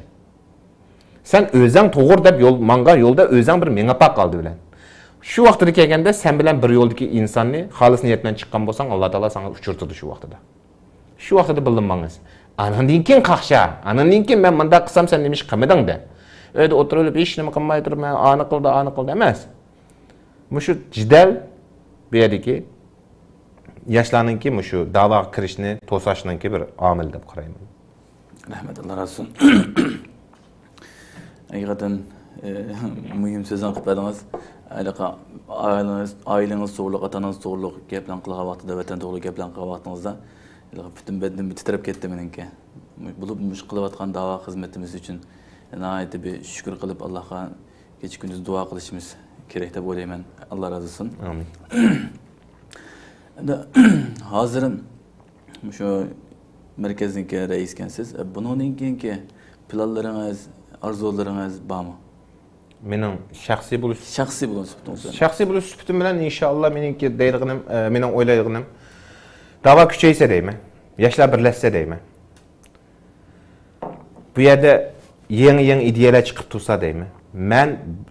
سەن ئۆزەڭ توغرا دەپ يول ماڭغان يولدا ئۆزەڭ بىر مېڭىپ باق ئالدى بىلەن. شۇ ۋاقتىدا كەلگەندە سەن بىلەن بىر يولدىكى ئىنساننى خالىس نىيەت بىلەن چىققان بولساڭ، ئاللا تائالا ساڭا ئۇچرىتىدۇ شۇ ۋاقتىدا. شۇ ۋاقتىدا بىللە ماڭىسەن. ئانىڭدىن كېيىن قاقشا. ئانىڭدىن كېيىن مەن مۇنداق قىلسام سەن نېمە ئىش قىلمىدىڭ دە. ئۆيدە ئولتۇرۇۋېلىپ ھېچنېمە قىلماي تۇرۇپ مەن ئانى قىلدى، ئانى قىلدى ئەمەس. مۇشۇ جېدەل بۇ يەردىكى ياشلارنىڭكى مۇشۇ داۋاغا كىرىشنى توساشنىڭكى بىر ئامىلى دەپ قارايمەن. رەھمەت، ئاللا رازى بولسۇن. ھەقىقەتەن، ئە، مۇھىم سۆزلەرنى قىلىپ بەردىڭىز. ھېلىقى ئائىلىڭىز، ئائىلىڭىز توغرۇلۇق، ئاتا-ئانىڭىز توغرۇلۇق گەپلەرنى قىلغان ۋاقتىدا، ۋەتەن توغرۇلۇق گەپلەرنى قىلغان ۋاقتىڭىزدا، ھېلىقى پۈتۈن بەدىنىم تىترەپ كەتتى مېنىڭكى. بولۇپ مۇشۇ قىلىۋاتقان داۋا خىزمىتىمىز ئۈچۈن ناھايىتى بىر شۈكۈر قىلىپ، ئاللاغا كېچە-كۈندۈز دۇئا قىلىشىمىز كېرەك دەپ ئويلايمەن. ئاللا رازى بولسۇن. ئامىن. ئەمدى ھازىر مۇشۇ مەركەزنىڭكى رەئىسىكەنسىز. بۇنىڭدىن كېيىنكى پىلانلىرىڭىز، ئارزۇلىرىڭىز بارمۇ؟ مېنىڭ شەخسىي بولۇش، شەخسىي بولۇش سۈپىتىڭىز بىلەن. شەخسىي بولۇش سۈپىتىم بىلەن ئىنشاللا مېنىڭكى دەيدىغىنىم، ئە، مېنىڭ ئويلايدىغىنىم، داۋا كۈچەيسە دەيمەن، ياشلار بىرلەشسە دەيمەن. بۇ يەردە يېڭى-يېڭى ئىدىيەلەر چىقىپ تۇرسا دەيمەن. مەن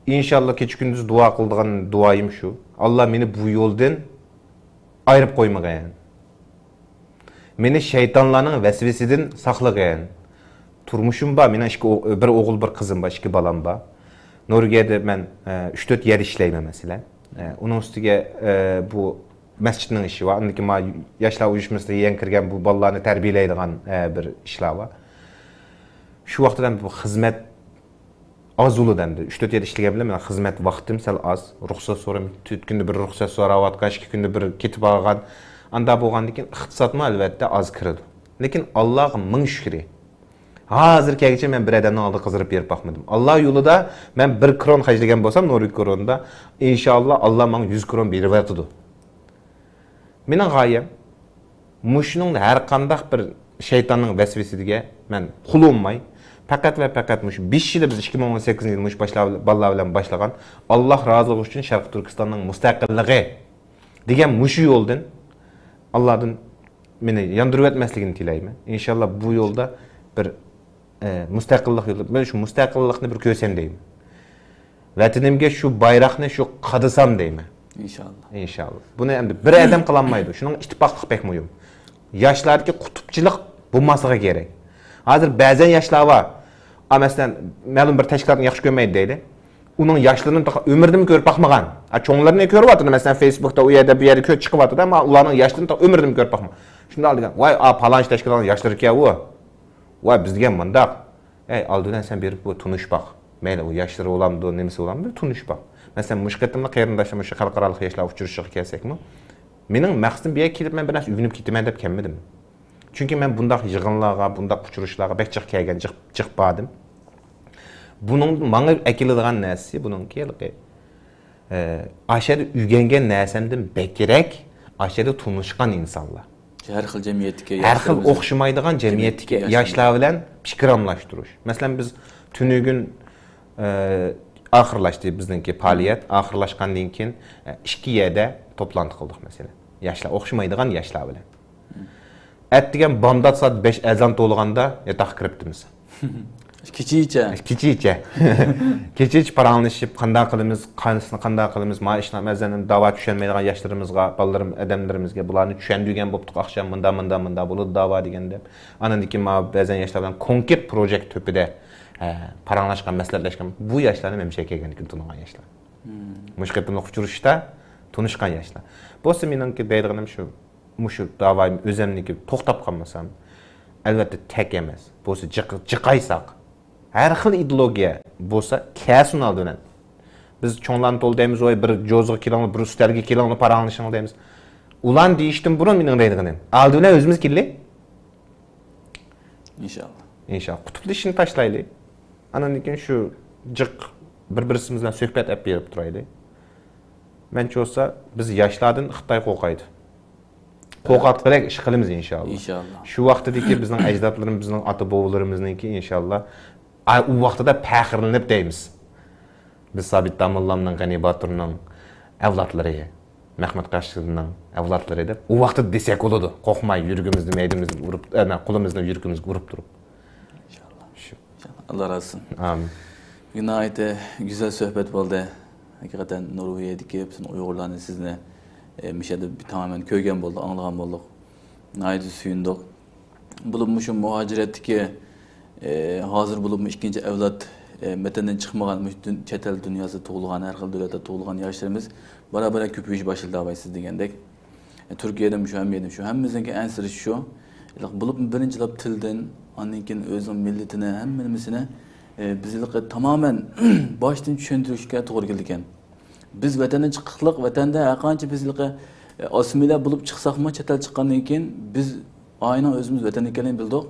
ئىنشاللا كېچە-كۈندۈز دۇئا قىلىدىغان دۇئايىم شۇ. ئاللا مېنى بۇ يولدىن ئايرىپ قويمىغىن. مېنى شەيتانلارنىڭ ۋەسۋىسىدىن ساقلىغىن. تۇرمۇشۇم بار، مېنىڭ ئىككى ئو-، بىر ئوغۇل، بىر قىزىم بار، ئىككى بالام بار. نورۋېگىيەدە مەن، ئە، ئۈچ تۆت يەردە ئىشلەيمەن، مەسىلەن. ئە، ئۇنىڭ ئۈستىگە، ئە، بۇ مەسچىتنىڭ ئىشى بار. ئاندىن كېيىن مانا ياشلار ئۇيۇشمىسىدا يېڭى كىرگەن بۇ بالىلارنى تەربىيەلەيدىغان، ئە، بىر ئىشلار بار. شۇ ۋاقىتتا بۇ خىزمەت ئاز بولىدۇ ئەمدى. ئۈچ تۆت يەردە ئىشلىگەن بىلەن مېنىڭ خىزمەت ۋاقتىم سەل ئاز. رۇخسەت سورايمەن. تۆت كۈندە بىر رۇخسەت سوراۋاتقان، ئىككى كۈندە بىر كېتىپ بارغان. ئاندا بولغاندىن كېيىن ئىقتىسادمۇ ئەلۋەتتە ئاز كىرىدۇ. لېكىن ئاللاغا مىڭ شۈكرى. ھازىرغىچە مەن بىر ئادەمنىڭ ئالدىغا قىزىرىپ بېرىپ باقمىدىم. ئاللا يولىدا مەن بىر كرون خەجلىگەن بولسام، نورۋېگ كرونىدا، ئىنشاللا ئاللا ماڭا يۈز كرون بېرىۋاتىدۇ. مېنىڭ غايەم، مۇشۇنىڭ ھەر قانداق بىر شەيتاننىڭ ۋەسۋىسىگە مەن قۇل بولماي، پەقەت ۋە پەقەت مۇشۇ بەش يىلى بىز ئىككى مىڭ ئون سەككىزىنچى يىل مۇشۇ باشلا-، بالىلار بىلەن باشلىغان، ئاللا رازىلىقى ئۈچۈن شەرقىي تۈركىستاننىڭ مۇستەقىللىقى دېگەن مۇشۇ يولدىن ئاللادىن مېنى ياندۇرۇۋەتمەسلىكىنى تىلەيمەن. ئىنشاللا بۇ يولدا بىر، ئە، مۇستەقىللىق يولى، مەن شۇ مۇستەقىللىقنى بىر كۆرسەم دەيمەن. ۋەتىنىمگە شۇ بايراقنى شۇ قادىسام دەيمەن. ئىنشاللا. ئىنشاللا. بۇنى ئەمدى بىر ئادەم قىلالمايدۇ. شۇنىڭ ئىتتىپاقلىق بەك مۇھىم. ياشلاردىكى قۇتۇپچىلىق بولماسلىقى كېرەك. ھازىر بەزەن ياشلار بار. ئا، مەسىلەن، مەلۇم بىر تەشكىلاتنى ياخشى كۆرمەيدۇ دەيلى. ئۇنىڭ ياشلىرىنى تېخى ئۆمرىدىمۇ كۆرۈپ باقمىغان. ھە، چوڭلىرىنى كۆرۈۋاتىدۇ، مەسىلەن، فېيسبۇكتا ئۇ يەردە، بۇ يەردە كۆ-، چىقىۋاتىدۇ، ئەمما ئۇلارنىڭ ياشلىرىنى تېخى ئۆمرىدىمۇ كۆرۈپ باقمىغان. شۇنداق دېگەن، ۋاي، ئا، پالانچى تەشكىلاتنىڭ ياشلىرىكەن ئۇ. ۋاي، بىز دېگەن مۇنداق. ئەي، ئالدى بىلەن سەن بېرىپ بۇ تونۇشۇپ باق. مەيلى، ئۇ ياشلىرى بولامدۇ، نېمىسى بولامدۇ، بىر تونۇشۇپ باق. مەسىلەن، مۇشۇ قېتىملىق قېرىنداشلار، مۇشۇ خەلقئارالىق ياشلار ئۇچرىشىشىغا كەلسەكمۇ، مېنىڭ مەقسىتىم بۇ يەرگە كېلىپ، مەن بىر نەرسە ئۆگىنىپ كېتىمەن دەپ كەلمىدىم. چۈنكى مەن بۇنداق يىغىنلارغا، بۇنداق ئۇچرىشىشلارغا بەك جىق كەلگەن، جىق، جىق باردىم. بۇنىڭ ماڭا ئەكېلىدىغان نەرسىسى بۇنىڭكى ھېلىقى، ئە، ئاشۇ يەردە ئۆگەنگەن نەرسەمدىن بەكرەك ئاشۇ يەردە تونۇشقان ئىنسانلار. ھەر خىل جەمئىيەتتىكى ھەر خىل ياشلىرىمىز. ئوخشىمايدىغان جەمئىيەتتىكى جەمئىيەتتىكى ياشلار بىلەن پىكىر ئالماشتۇرۇش. مەسىلەن، بىز تۈنۈگۈن، ئە، ئاخىرلاشتى بىزنىڭكى پائالىيەت. ئاخىرلاشقاندىن كېيىن، ئە، ئىككى يەردە توپلانتى قىلدۇق، مەسىلەن. ياشلار، ئوخشىمايدىغان ياشلار بىلەن. ئەتىگەن بامدات سائەت بەش ئەزان توۋلىغاندا ياتاققا كىرىپتىمىز. كېچىچە. كېچىچە. كېچىچە پاراڭلىشىپ، قانداق قىلىمىز، قايسىسىنى قانداق قىلىمىز، ما ئىشلار بەزەن داۋا چۈشەنمەيدىغان ياشلىرىمىزغا، بالىلىرىم، ئادەملىرىمىزگە بۇلارنى چۈشەندۈرگەن بوپتۇق ئاخشام، مۇندا، مۇندا، مۇندا بولىدۇ داۋا دېگەندە. ئاندىن كېيىن ما بەزەن ياشلار بىلەن كونكرېت پروژېكت تۆپىدە، ھە، پاراڭلاشقان، مەسلىھەتلەشكەن. بۇ ياشلارنى مەن مۇشۇ يەرگە كەلگەندىن كېيىن تونۇغان ياشلار. مۇشۇ قېتىملىق ئۇچرىشىشتا تونۇشقان ياشلار. بولسا مېنىڭكى دەيدىغىنىم شۇ. مۇشۇ داۋايىم ئۆزەمنىڭكى توختاپ قالمىسام، ئەلۋەتتە تەك ئەمەس. بولسا جىق-، جىقايساق، ھەر خىل ئىدېئولوگىيە بولسا كەلسۇن ئالدى بىلەن. بىز چوڭلارنى تولا دەيمىز، ۋاي، بىر جوزىغا كېلىڭلار، بىر ئۈستەلگە كېلىڭلار، پاراڭلىشىڭلار دەيمىز. ئۇلارنى دېيىشتىن بۇرۇن مېنىڭ دەيدىغىنىم، ئالدى بىلەن ئۆزىمىز كېلەيلى. ئىنشاللا. ئىنشاللا. قۇتۇپلىشىشنى تاشلايلى. ئاندىن كېيىن شۇ جىق بىر-بىرىمىز بىلەن سۆھبەت ئېلىپ بېرىپ تۇرايلى. مەنچە بولسا بىز ياشلاردىن خىتاي قورقايدۇ. قورقۇتقۇدەك ئىش قىلىمىز ئىنشاللا. ئىنشاللا. شۇ ۋاقتىدىكى بىزنىڭ ئەجدادلىرىمىز، بىزنىڭ ئاتا-بوۋىلىرىمىزنىڭكى ئىنشاللا. ئا، ئۇ ۋاقتىدا پەخىرلىنىپ دەيمىز. بىز سابىت داموللامنىڭ، غەنى باتۇرنىڭ ئەۋلادلىرى، مەخمۇت قەشقىرىنىڭ ئەۋلادلىرى دەپ ئۇ ۋاقتىدا دېسەك بولىدۇ. قورقماي يۈرىكىمىزنى مەيدىمىزگە ئۇرۇپ، ئە، نە، قولىمىزنى يۈرىكىمىزگە ئۇرۇپ تۇرۇپ. ئىنشاللا. شۇ. ئاللا رازى بولسۇن. ئامىن. بۈگۈن ناھايىتى گۈزەل سۆھبەت بولدى. ھەقىقەتەن نورۋېگىيەدىكى پۈتۈن ئۇيغۇرلارنى سىزنى، ئە، مۇشۇ يەردە تامامەن كۆرگەن بولدۇق، ئاڭلىغان بولدۇق. ناھايىتى سۆيۈندۇق. بولۇپمۇ شۇ مۇھاجىرەتتىكى، ئە، ھازىر بولۇپمۇ ئىككىنچى ئەۋلاد، ئە، ۋەتەندىن چىقمىغان، مۇشۇ دۇن-، چەت ئەل دۇنياسىدا تۇغۇلغان، ھەر خىل دۆلەتلەردە تۇغۇلغان ياشلىرىمىز بارا-بارا كۆپىيىش باشلىدى، ئاۋاي، سىز دېگەندەك. ئە، تۈركىيەدىمۇ شۇ، ھەممە يەردە شۇ، ھەممىمىزنىڭكى ئەنسىرىشى شۇ. بولۇپمۇ بىرىنچىلەپ تىلدىن، ئاندىن كېيىن ئۆزىنىڭ مىللىتىنى، ھەممە نېمىسىنى، ئە، بىز ھېلىقى تامامەن باشتىن چۈشەندۈرۈشكە توغرا كېلىدىكەن. بىز ۋەتەندىن چىققىلىق، ۋەتەندە ھەرقانچە بىز ھېلىقى، ئە، ئاسسىمىليە بولۇپ چىقساقمۇ، چەت ئەل چىققاندىن كېيىن بىز ئاينىڭ ئۆزىمىز ۋەتەندىن ئىكەنلىكىنى بىلدۇق.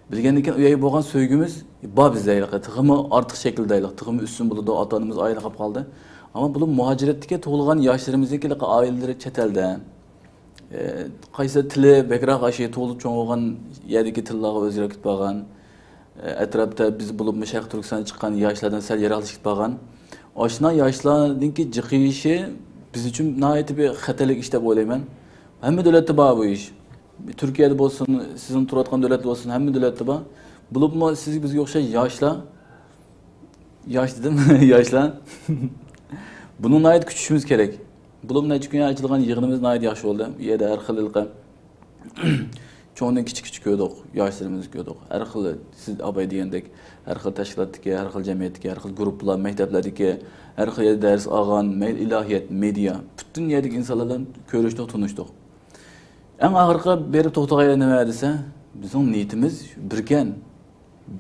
بىلگەندىن كېيىن ئۇ يەرگە بولغان سۆيگۈمىز بار بىزدە ھېلىقى. تېخىمۇ ئارتۇق شەكىلدە ھېلىقى، تېخىمۇ ئۈستۈن بولىدۇ، ئاتا-ئانىمىز ئايرىلىپ قالدى. ئەمما بۇلار مۇھاجىرەتتىكى تۇغۇلغان ياشلىرىمىزنىڭكى ھېلىقى ئائىلىلىرى چەت ئەلدە. ئە، قايسى تىلى بەكرەك ئاشۇ تۇغۇلۇپ چوڭ بولغان يەردىكى تىللارغا ئۆزگىرىپ كېتىپ قالغان. ئەتراپتا بىز بولۇپمۇ شەرقىي تۈركىستاندىن چىققان ياشلاردىن سەل يىراقلىشىپ قالغان. ئاشۇنداق ياشلارنىڭكى جىقىيىشى بىز ئۈچۈن ناھايىتى بىر خەتەرلىك ئىش دەپ ئويلايمەن. ھەممە دۆلەتتە بار بۇ ئىش. تۈركىيەدە بولسۇن، سىزنىڭ تۇرۇۋاتقان دۆلەتتە بولسۇن، ھەممە دۆلەتتە بار. بولۇپمۇ سىز بىزگە ئوخشاش ياشلار، ياش دېدىم، ياشلار. بۇنى ناھايىتى كۈتۈشىمىز كېرەك. بولۇپمۇ نەچچە كۈن ئاچىلغان يىغىنىمىز ناھايىتى ياخشى بولدى. ئۇ يەردە ھەر خىل ھېلىقى چوڭدىن كىچىككىچە كۆردۇق، ياشلىرىمىزنى كۆردۇق. ھەر خىل، سىز ئاۋاي دېگەندەك، ھەر خىل تەشكىلاتتىكى، ھەر خىل جەمئىيەتتىكى، ھەر خىل گۇرۇپپىلار، مەكتەپلەردىكى، ھەر خىل يەردە دەرس ئالغان، مەيلى ئىلاھىيات، مېدىيا، پۈتۈن يەردىكى ئىنسانلار بىلەن كۆرۈشتۇق، تونۇشتۇق. ئەڭ ئاخىرقى بېرىپ توختىغان يەر نېمە دېسە، بىزنىڭ نىيىتىمىز بىركەن.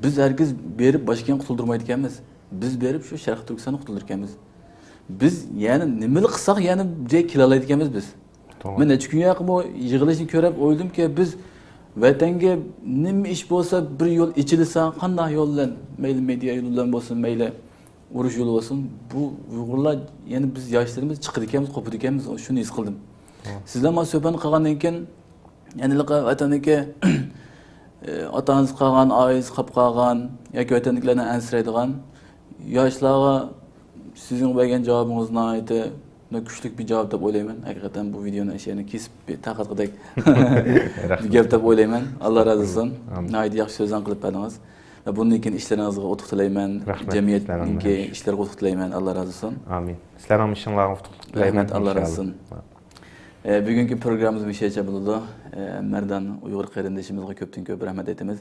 بىز ھەرگىز بېرىپ باشقا يەرگە قۇتۇلدۇرمايدىكەنمىز. بىز بېرىپ شۇ شەرقىي تۈركىستاننى قۇتۇلدۇرىدىكەنمىز. بىز يەنە نېمىلا قىلساق يەنە بۇ يەرگە كېلەلەيدىكەنمىز بىز. توغرا. مەن نەچچە كۈن ياقى بۇ يىغىلىشنى كۆرۈپ ئويلىدىمكى، بىز ۋەتەنگە نېمە ئىش بولسا بىر يول ئېچىلسا، قانداق يول بىلەن، مەيلى مېدىيا يولى بىلەن بولسۇن، مەيلى ئۇرۇش يولى بولسۇن، بۇ ئۇيغۇرلار يەنە بىز ياشلىرىمىز چىقىدىكەنمىز، قوپىدىكەنمىز، شۇنى ھېس قىلدىم. ھە. سىزلەر مانا سۆھبەتنى قىلغاندىن كېيىن، يەنە ۋەتەندىكى، ئاتا-ئانىسى قالغان، ئائىلىسى قاپ قالغان ياكى ۋەتەندىكىلەردىن ئەنسىرەيدىغان ياشلارغا سىزنىڭ بەرگەن جاۋابىڭىز ناھايىتى كۈچلۈك بىر جاۋاب دەپ ئويلايمەن. ھەقىقەتەن بۇ ۋىدېئونى ئەشەنى كېسىپ بىر تارقاتقۇدەك رەھمەت. بىر گەپ دەپ ئويلايمەن. ئاللا رازى بولسۇن. ئامىن. ناھايىتى ياخشى سۆزلەرنى قىلىپ بەردىڭىز. ۋە بۇندىن كېيىن ئىشلىرىڭىزغا ئۇتۇق تىلەيمەن. رەھمەت. جەمئىيەتنىڭكى ئىشلىرىغا ئۇتۇق تىلەيمەن. ئاللا رازى بولسۇن. ئامىن. سىلەرنىڭ ئىشىڭلارغا ئۇتۇق تىلەيمەن. رەھمەت، ئاللا رازى بولسۇن. ئە، بۈگۈنكى پروگراممىمىز مۇشۇ يەرچە بولىدۇ. ئە، مەردان ئۇيغۇر قېرىندىشىمىزغا كۆپتىن كۆپ رەھمەت ئېيتىمىز.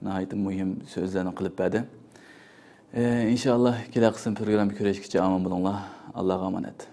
ناھايىتى مۇھىم سۆزلەرنى قىلىپ بەردى. ئىنشائاللا كېلەر قىسىم پروگرامما كۆرۈشكىچە ئامان بولۇڭلار. ئاللاغا ئامانەت.